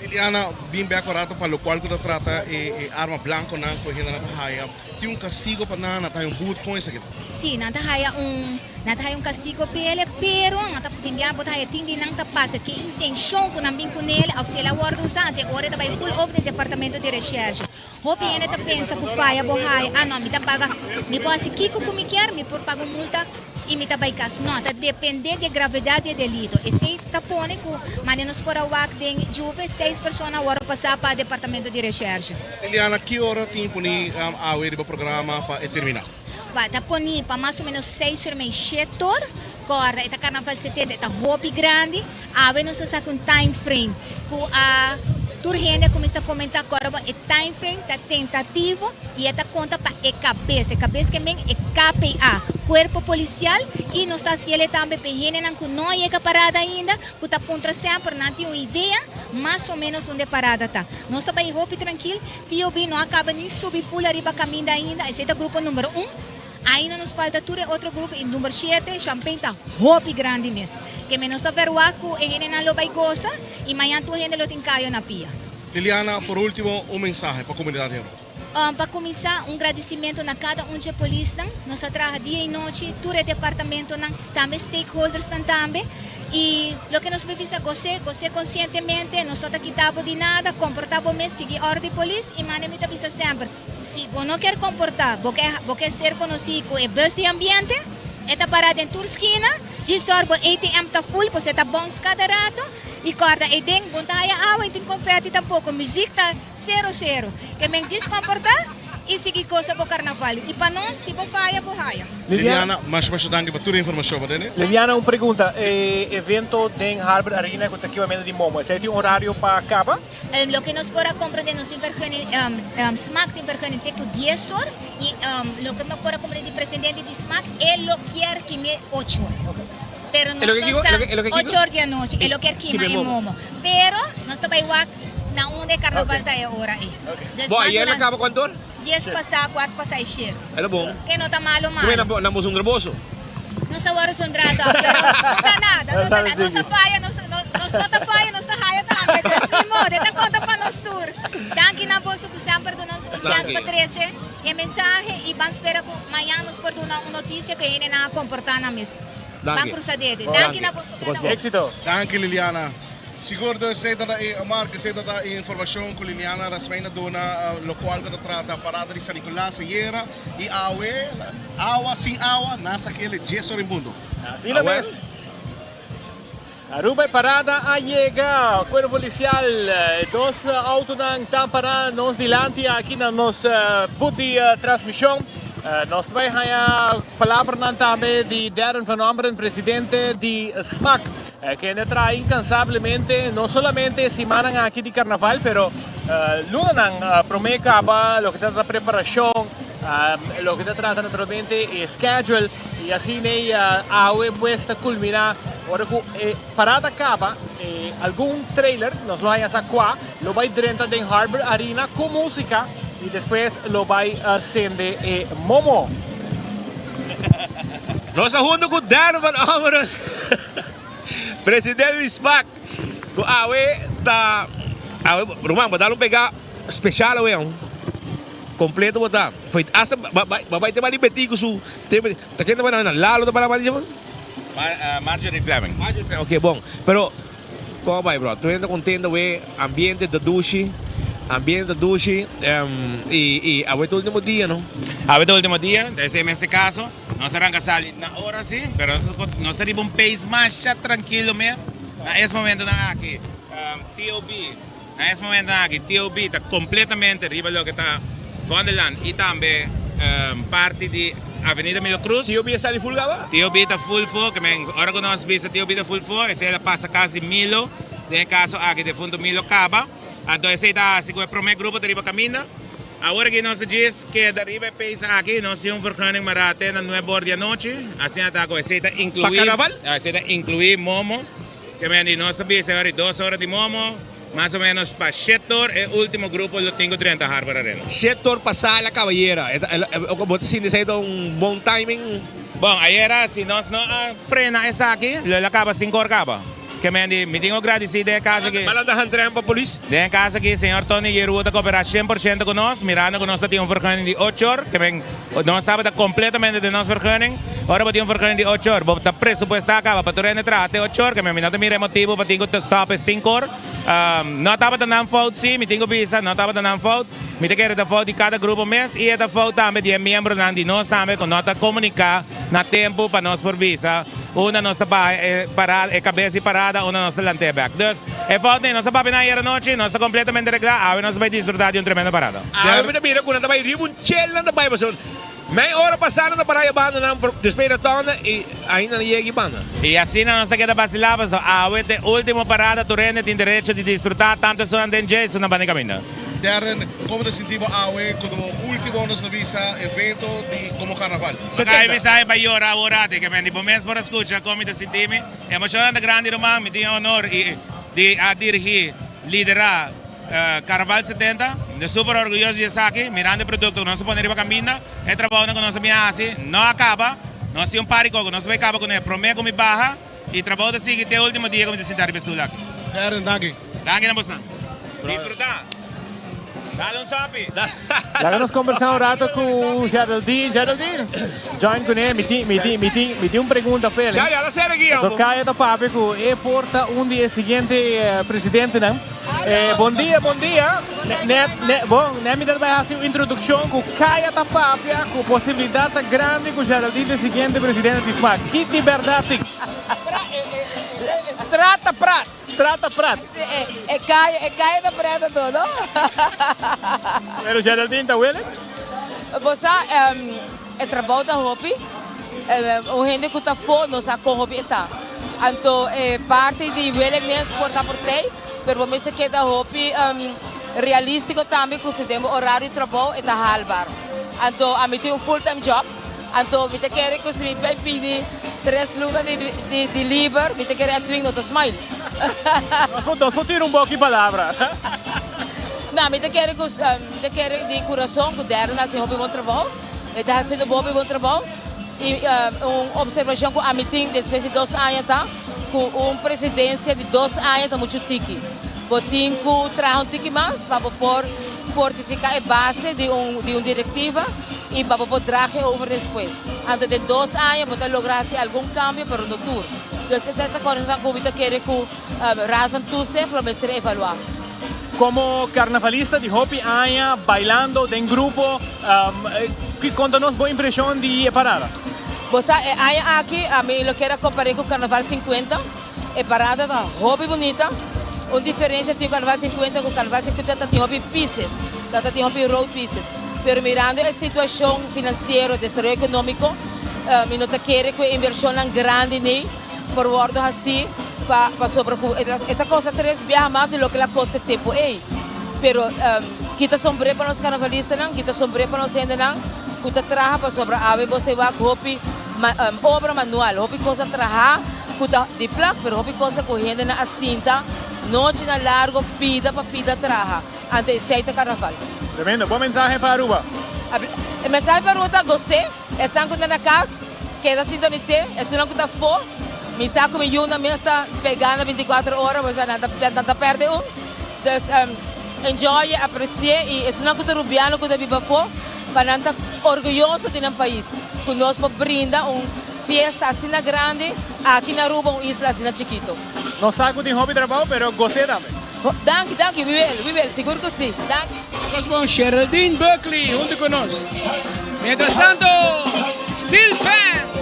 Liliana, bin bek un rato pa lokual ku ta trata e arma blankonan ku e hendenan ta haya. Tin un castigo pa nan, nan ta haya un boet, con esaki ta? Sí, nan ta haya un, nan ta haya un castigo p'ele, pero nan ta, tin bia bo ta haya tin di nan ta pasa ki intencion cu nan bin cu nele of si el a wordo usa, anto e ora e ta bay full over den departamento di recherche. Hopi hende ta pensa cu faya bo haya, ah no, mi ta paga, mi por haci kico cu mi kier, mi por paga un multa y mi ta bay cas. No, ta depende di e gravedad di e delito. Esey ta pone cu mane nos por a wak den Juve, seis persona a wordo pasa pa departamento di recherche. Liliana, ki ora tin poni awe riba programa pa e termina? Ba, ta poni pa mas o menos seis ora mei shet or. Corda, e ta Carnaval 70, e ta hopi grandi. Awe nos a saca un time frame cu a tur hende a cuminsa comenta. Corda bo, e time frame ta tentativo y e ta conta pa e cabes. E cabes ke men e KPA, Cuerpo Policial, y nos ta haciele tambe pa e hendenan cu no a yega parada ainda, cu ta puntra semper, nan tin un idea mas o menos unda e parada ta. Nos ta bai hopi trankil, TOB no a kaba ni subi ful ariba kaminda ainda, esei ta grupo number un. Ainda nos falta tur e otro grupo y number shete, Champagne ta hopi grandi mes. Ke men nos ta verwagt ku e hendenan lo bai gosa y mañan tur hende lo tin kayo na pia. Liliana, por ultimo un mensahe pa comunidad di Aruba. Pa kuminsá, un gradisimentu na kada un dje polisnan. Nos a traha dia i nochi, tur e departamentonan, tambe stakeholdersnan tambe. I loke nos por bisa, gos'é, gos'é konsientemente, nos no ta kita bo di nada, komportá bo mes, sigui òrdu di polis. I mane mi ta bisa semper, si bo no kier komportá, bo ke bo ke ser konosí ku e bus di ambiente, e ta pará den tur skina, djis òr bo ATM ta ful, pasobra e ta bòns kada rato. I kòrda, ei den bo no ta haya awa i tin konfèti tampoko, muzik ta. Sero sero. Ke men djis komportá i sigui gosa bo karnaval. I pa nos, si bo faya, bo haya. Liliana, masha masha danki pa tur e informashon bo tene. Liliana, un pregunta. E evento den Harbor Arena ku ta kibamento di Momo, esei tin un horario pa kaba? Loke nos por a komprendé, nos tin vergunning, smak tin vergunning te ku dies or i loke mi por a komprendé di presidente di smak, e lo kier kim'é ocho or. Pero nos no sa, ocho or di anochi, e lo kier kima e Momo. Pero nos ta bai wak. Na unda e karnaval ta e ora ei? Dus Bo ayer a kaba kuantu or? Dies pasá, kuart pasá i shete. Ela bon. Ke no ta malo malo. Ku nan bo zundra boso? Nos a wòrdu zundrá tòg, pero no ta nada, no ta nada. Nos a faya, nos nos no ta faya, nos ta haya tambe. Dus ni modo, e ta konta pa nos tur. Danki na boso ku semper duna nos un chèns pa trese e mensahe i ban spera ku mañan nos por duna un notisia ku e hendenan a komportá nan mes. Ban krusa dede. Danki na boso kada un. Éxito. Danki Liliana. Sigur dus esei ta ta e Mark, esei ta ta e informacion cu Liliana Rasmijn a duna locual cu ta trata parada di San Nicolas ayera y awe, awa sin awa, nan sa kele djes ora en punto. Asina mes. Aruba e parada a yega. Cuerpo Policial, e dos autonan ta para nos dilanti aki na nos booth di transmision. Nos ta bay haya palabranan tambe di Darren van Ommeren, presidente di smac. Kende a traha incansablemente no solamente e simannan aki di carnaval pero lunanan prome caba loke ta trata preparacion, loke ta trata naturalmente e schedule y asina e awe pues ta culmina ora cu e parada caba e algun trailer nos lo haya sa cua lo bay drenta den Harbor Arena cu musica y despues lo bay cende e momo. Nos a hunto cu Darren van Ommeren. Presidente di smac cu awe ta awe ruman bo dal un pega special awe aun completo bo ta foi hasta bo bay te bali beti cu su ta ken ta bana nan Lalo ta bana bali Marjorie Fleming Marjorie Fleming ok bon pero como bay bro tur hende ta contento awe ambiente ta dushi ambiente ta dushi y y awe ta ultimo dia no. Awe ta ultimo dia esey mester caso. Nos a ranka sali na ora si, pero nos ta riba un pace masha trankilo mes. Na es momentonan aki TOB, na es momentonan aki TOB ta kompletamente riba loke ta Vondelland i tambe parti di Avenida Milo Cruz. TOB a sali full kaba? TOB ta full fo, ke men ora ku nos bisa TOB ta full fo, esei el a pasa kas di Milo, den e kaso aki defunto Milo kaba. Anto esei ta hasi ku e promé grupo ta riba kaminda. Awor aki nos ta djis keda riba e pace aki, nos tin un vergunning mará te na nuebe or di anochi, asina ta ku esei ta inkluí, Pa karnaval? Esei ta inkluí momo, ke men di nos ta bisa e ora di dos ora di momo, mas o menos pa shete or e ultimo grupo lo tin ku drenta Harbor Arena. Shete or pasá la kabayera, e ta, bo ta sinti esei ta un bon timing? Bon, ayera si nos no a frena esaki, lo el a kaba sinku or kaba. Ke men di, mi tin ku gradisí den e kaso aki. Balan ta hantren pa polis. Den e kaso aki señor Tony Yeruo ta koperá 100% ku nos, mirando ku nos ta tin un vergunning di ocho or. Ke men, nos tabata kompletamente den nos vergunning. Ora bo tin un vergunning di ocho or, bo ta presupuestá kaba pa tur hende traha te ocho or. Ke men, mi no ta mira e motibu pa tin ku stòp e sinku or. No tabata nan fout sí, mi tin ku bisa, no tabata nan fout. Mi ta kere ta fout di kada grupo mes i e ta fout tambe di e miembronan di nos tambe ku no ta komuniká na tempu pa nos por bisa. Unda nos ta baha e parada, e kabes di parada, unda nos ta lant'é bek. Dus, e fout ei, nos a papia nan ayer anochi, nos ta kompletamente reglá, awe nos ta bai disfrutá di un tremendo parada. Awe mi ta mira ku nan ta bai riba un chel nan ta bai pasobra mei ora pasá nan ta pará e banda nan despues di rotonda i ainda nan yega e banda. I asina nos ta keda basilá pasobra awe ta e ultimo parada, tur hende tin derecho di disfrutá, tantu esunnan den dje i esunnan banda di kaminda. Darren, como ta sinti bo awe como ultimo nos ta bisa evento di como carnaval? Pakai mi sabi pa yora awor ati ke men di bo mes por a scucha con mi ta sinti mi. Emocionnan ta grandi ruman, mi tin e honor y di a dirigi, lidera. Carnaval 70, mi ta super orguyoso di esaki, mirando e producto cu nos a pone riba caminda, e trabounan cu nos a bin haci no a caba, nos tin un par di cos cu nos bay caba cune prome cu mi baha y trabou ta sigui te e ultimo dia cu mi ta sinta riba e stoel aki. Darren, danki. Danki na bosnan. Disfruta. Dale un sopi. Laga nos conversa un rato cu Geraldine. Geraldine, join cune, mi tin, mi tin, mi tin, mi tin un pregunta p'el. Jerry, ala sera guia. So Kaya ta papia cu e por ta un di e siguiente presidentenan. Eh, bon dia, bon dia. Net, net, bon, net mi ta bai haci un introduccion cu Kaya ta papia cu posibilidad ta grandi cu Geraldine ta e siguiente presidente di sma. Ki di berdad tin? Strata prat. Strata prat. E kaya, e kaya ta pret anto, no? Pero Geraldine ta willing? Bo sa, e trabou ta hopi. Un hende ku ta afó no sa kon hopi e ta. Anto e parti di willingness por ta por tei, pero bo mester keda hopi realístiko tambe ku si den bo orario di trabou e ta haalbaar. Anto ami tin un full time job. Anto mi ta kere ku si mi bai pidi tres luna di liber, mi ta kere Edwin no ta smile. Nos por tira un boki palabra. No, mi ta kere ku, mi ta kere di kurason ku Darren a hasi hopi bon trabou. E ta hasiendo hopi bon trabou. I un observashon ku ami tin despues di dos aña ta ku un presidensia di dos aña ta muchu tiki. Bo tin ku traha un tiki mas pa bo por fortifiká e base di un di un direktiva. y pa bo por draag e over despues. Anto den dos aña bo ta logra haci algun cambio pero no tur. Dus esei ta cosnan cu mi ta kere cu Raad van Toezicht lo mester evalua. Como carnavalista di hopi aña bailando den grupo, conta nos bo impresion di e parada. Bo sa e aña aki ami lo kier a compare cu Carnaval 50. E parada ta hopi bunita. Un diferencia tin Carnaval 50 cu Carnaval 50 ta tin hopi pieces, ta ta tin hopi road pieces. Pero mirando e situacion financiero, desaroyo economico, mi no ta kere cu e inversionnan grandi ni por wordo haci pa pasobra cu e ta costa tres biaha mas di loke la costa e tempo ey. Pero kita sombre pa nos carnavalistanan, kita sombre pa nos hendenan cu ta traha pasobra awe bo ta wak hopi obra manual, hopi cos a traha cu ta di plak, pero hopi cosa cu hendenan a sinta nochinan largo pida pa pida traha. Anto esey ta carnaval. Tremendo. Bo mensahe pa Aruba? E mensahe pa Aruba ta gos'é. Esnan cu ta na cas, keda sintonis'é. Esunnan cu ta afó, mi sa cu mi yunan mes ta pegá na binticuatro ora, pues nan ta perde un. Dus enjoy, apreci'é y esunnan cu ta Rubiano cu ta biba afó, pa nan ta orguyoso di nan pais cu nos por brinda un fiesta asina grandi aki na Aruba, un isla asina chikito. Nos sa cu tin hopi trabao, pero gos'é tambe. Danki, danki, we will, we will, sigur cu si. Danki. Nos bon Sheraldine Buckley hunto cu nos. Mientras tanto, Steel Pan!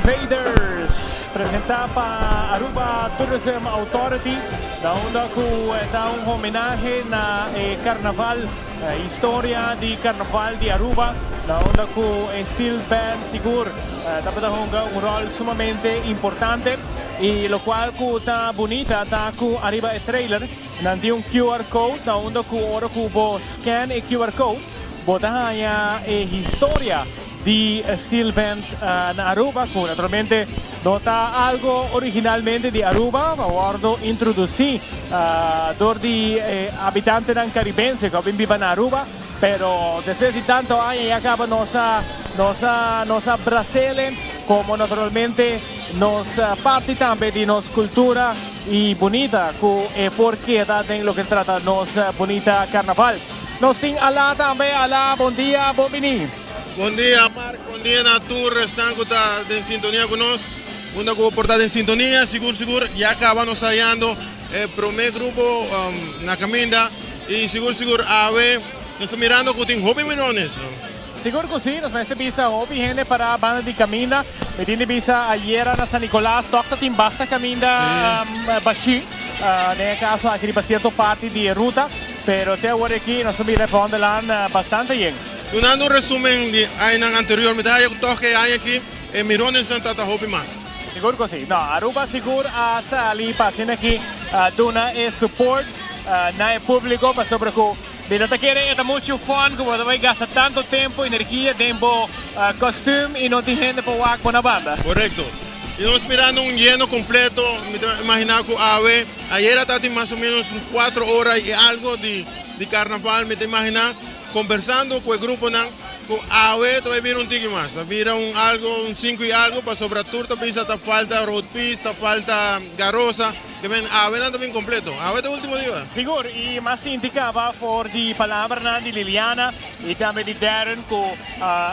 Invaders, presenta pa Aruba Tourism Authority, na unda cu ta un homenahe na carnaval, historia di carnaval di Aruba, na unda cu steel band sigur tabata hunga un rol sumamente importante. Y locual cu ta bunita ta cu ariba e trailer nan tin un QR code, na unda cu ora cu bo scan e QR code, bo ta haya e historia di steel band na Aruba, cu naturalmente no ta algo originalmente di Aruba, a wordo introduci door di habitantenan Caribense cu a bin biba na Aruba, pero despues di tanto aña ya caba nos a bras'ele como naturalmente nos parti tambe di nos cultura y bunita cu e por keda den loke trata nos bunita carnaval. Nos tin Ala tambe. Ala, bon dia, bon bini. Bon dia, Mark. Bon dia na tur esnan cu ta den sintonia cu nos. Unda cu por ta den sintonia, sigur sigur, ya caba nos hayando prome grupo na caminda y sigur sigur awe nos ta mirando cu tin hopi mirones. Sigur cu si, nos mester bisa hopi hende para banda di caminda. Mi tin di bisa ayera na San Nicolas, toch tin basta caminda bashi. Den caso aki riba cierto parti di ruta, pero te awor aki nos a mira Vondellaan bastante yen. Dunando un resumen di añanan anterior, mi ta haya toch e aña aki e mirones nan ta hopi mas. Sigur cu si. No, Aruba sigur a sali pa aki duna e support na e publico pasobra cu mi no ta kere ta mucho fun cu bo bay gasta tanto tempo, energia, tempo, costume y no tin hende pa wak na banda. Corecto. Y nos mirando un yeno completo, mi ta imagina cu awe, ayera tabatin mas o menos 4 ora y algo di carnaval, mi ta imagina, conversando cu e gruponan, cu awe ta bay bira un tiki mas, ta bira un algo, un 5 y algo, pasobra tur ta bisa ta falta road piece, ta falta garosa, kiermen awe nan ta bin completo. Awe ta ultimo dia. Sigur, y mas indicaba for di palabra di Liliana y tambe di Darren cu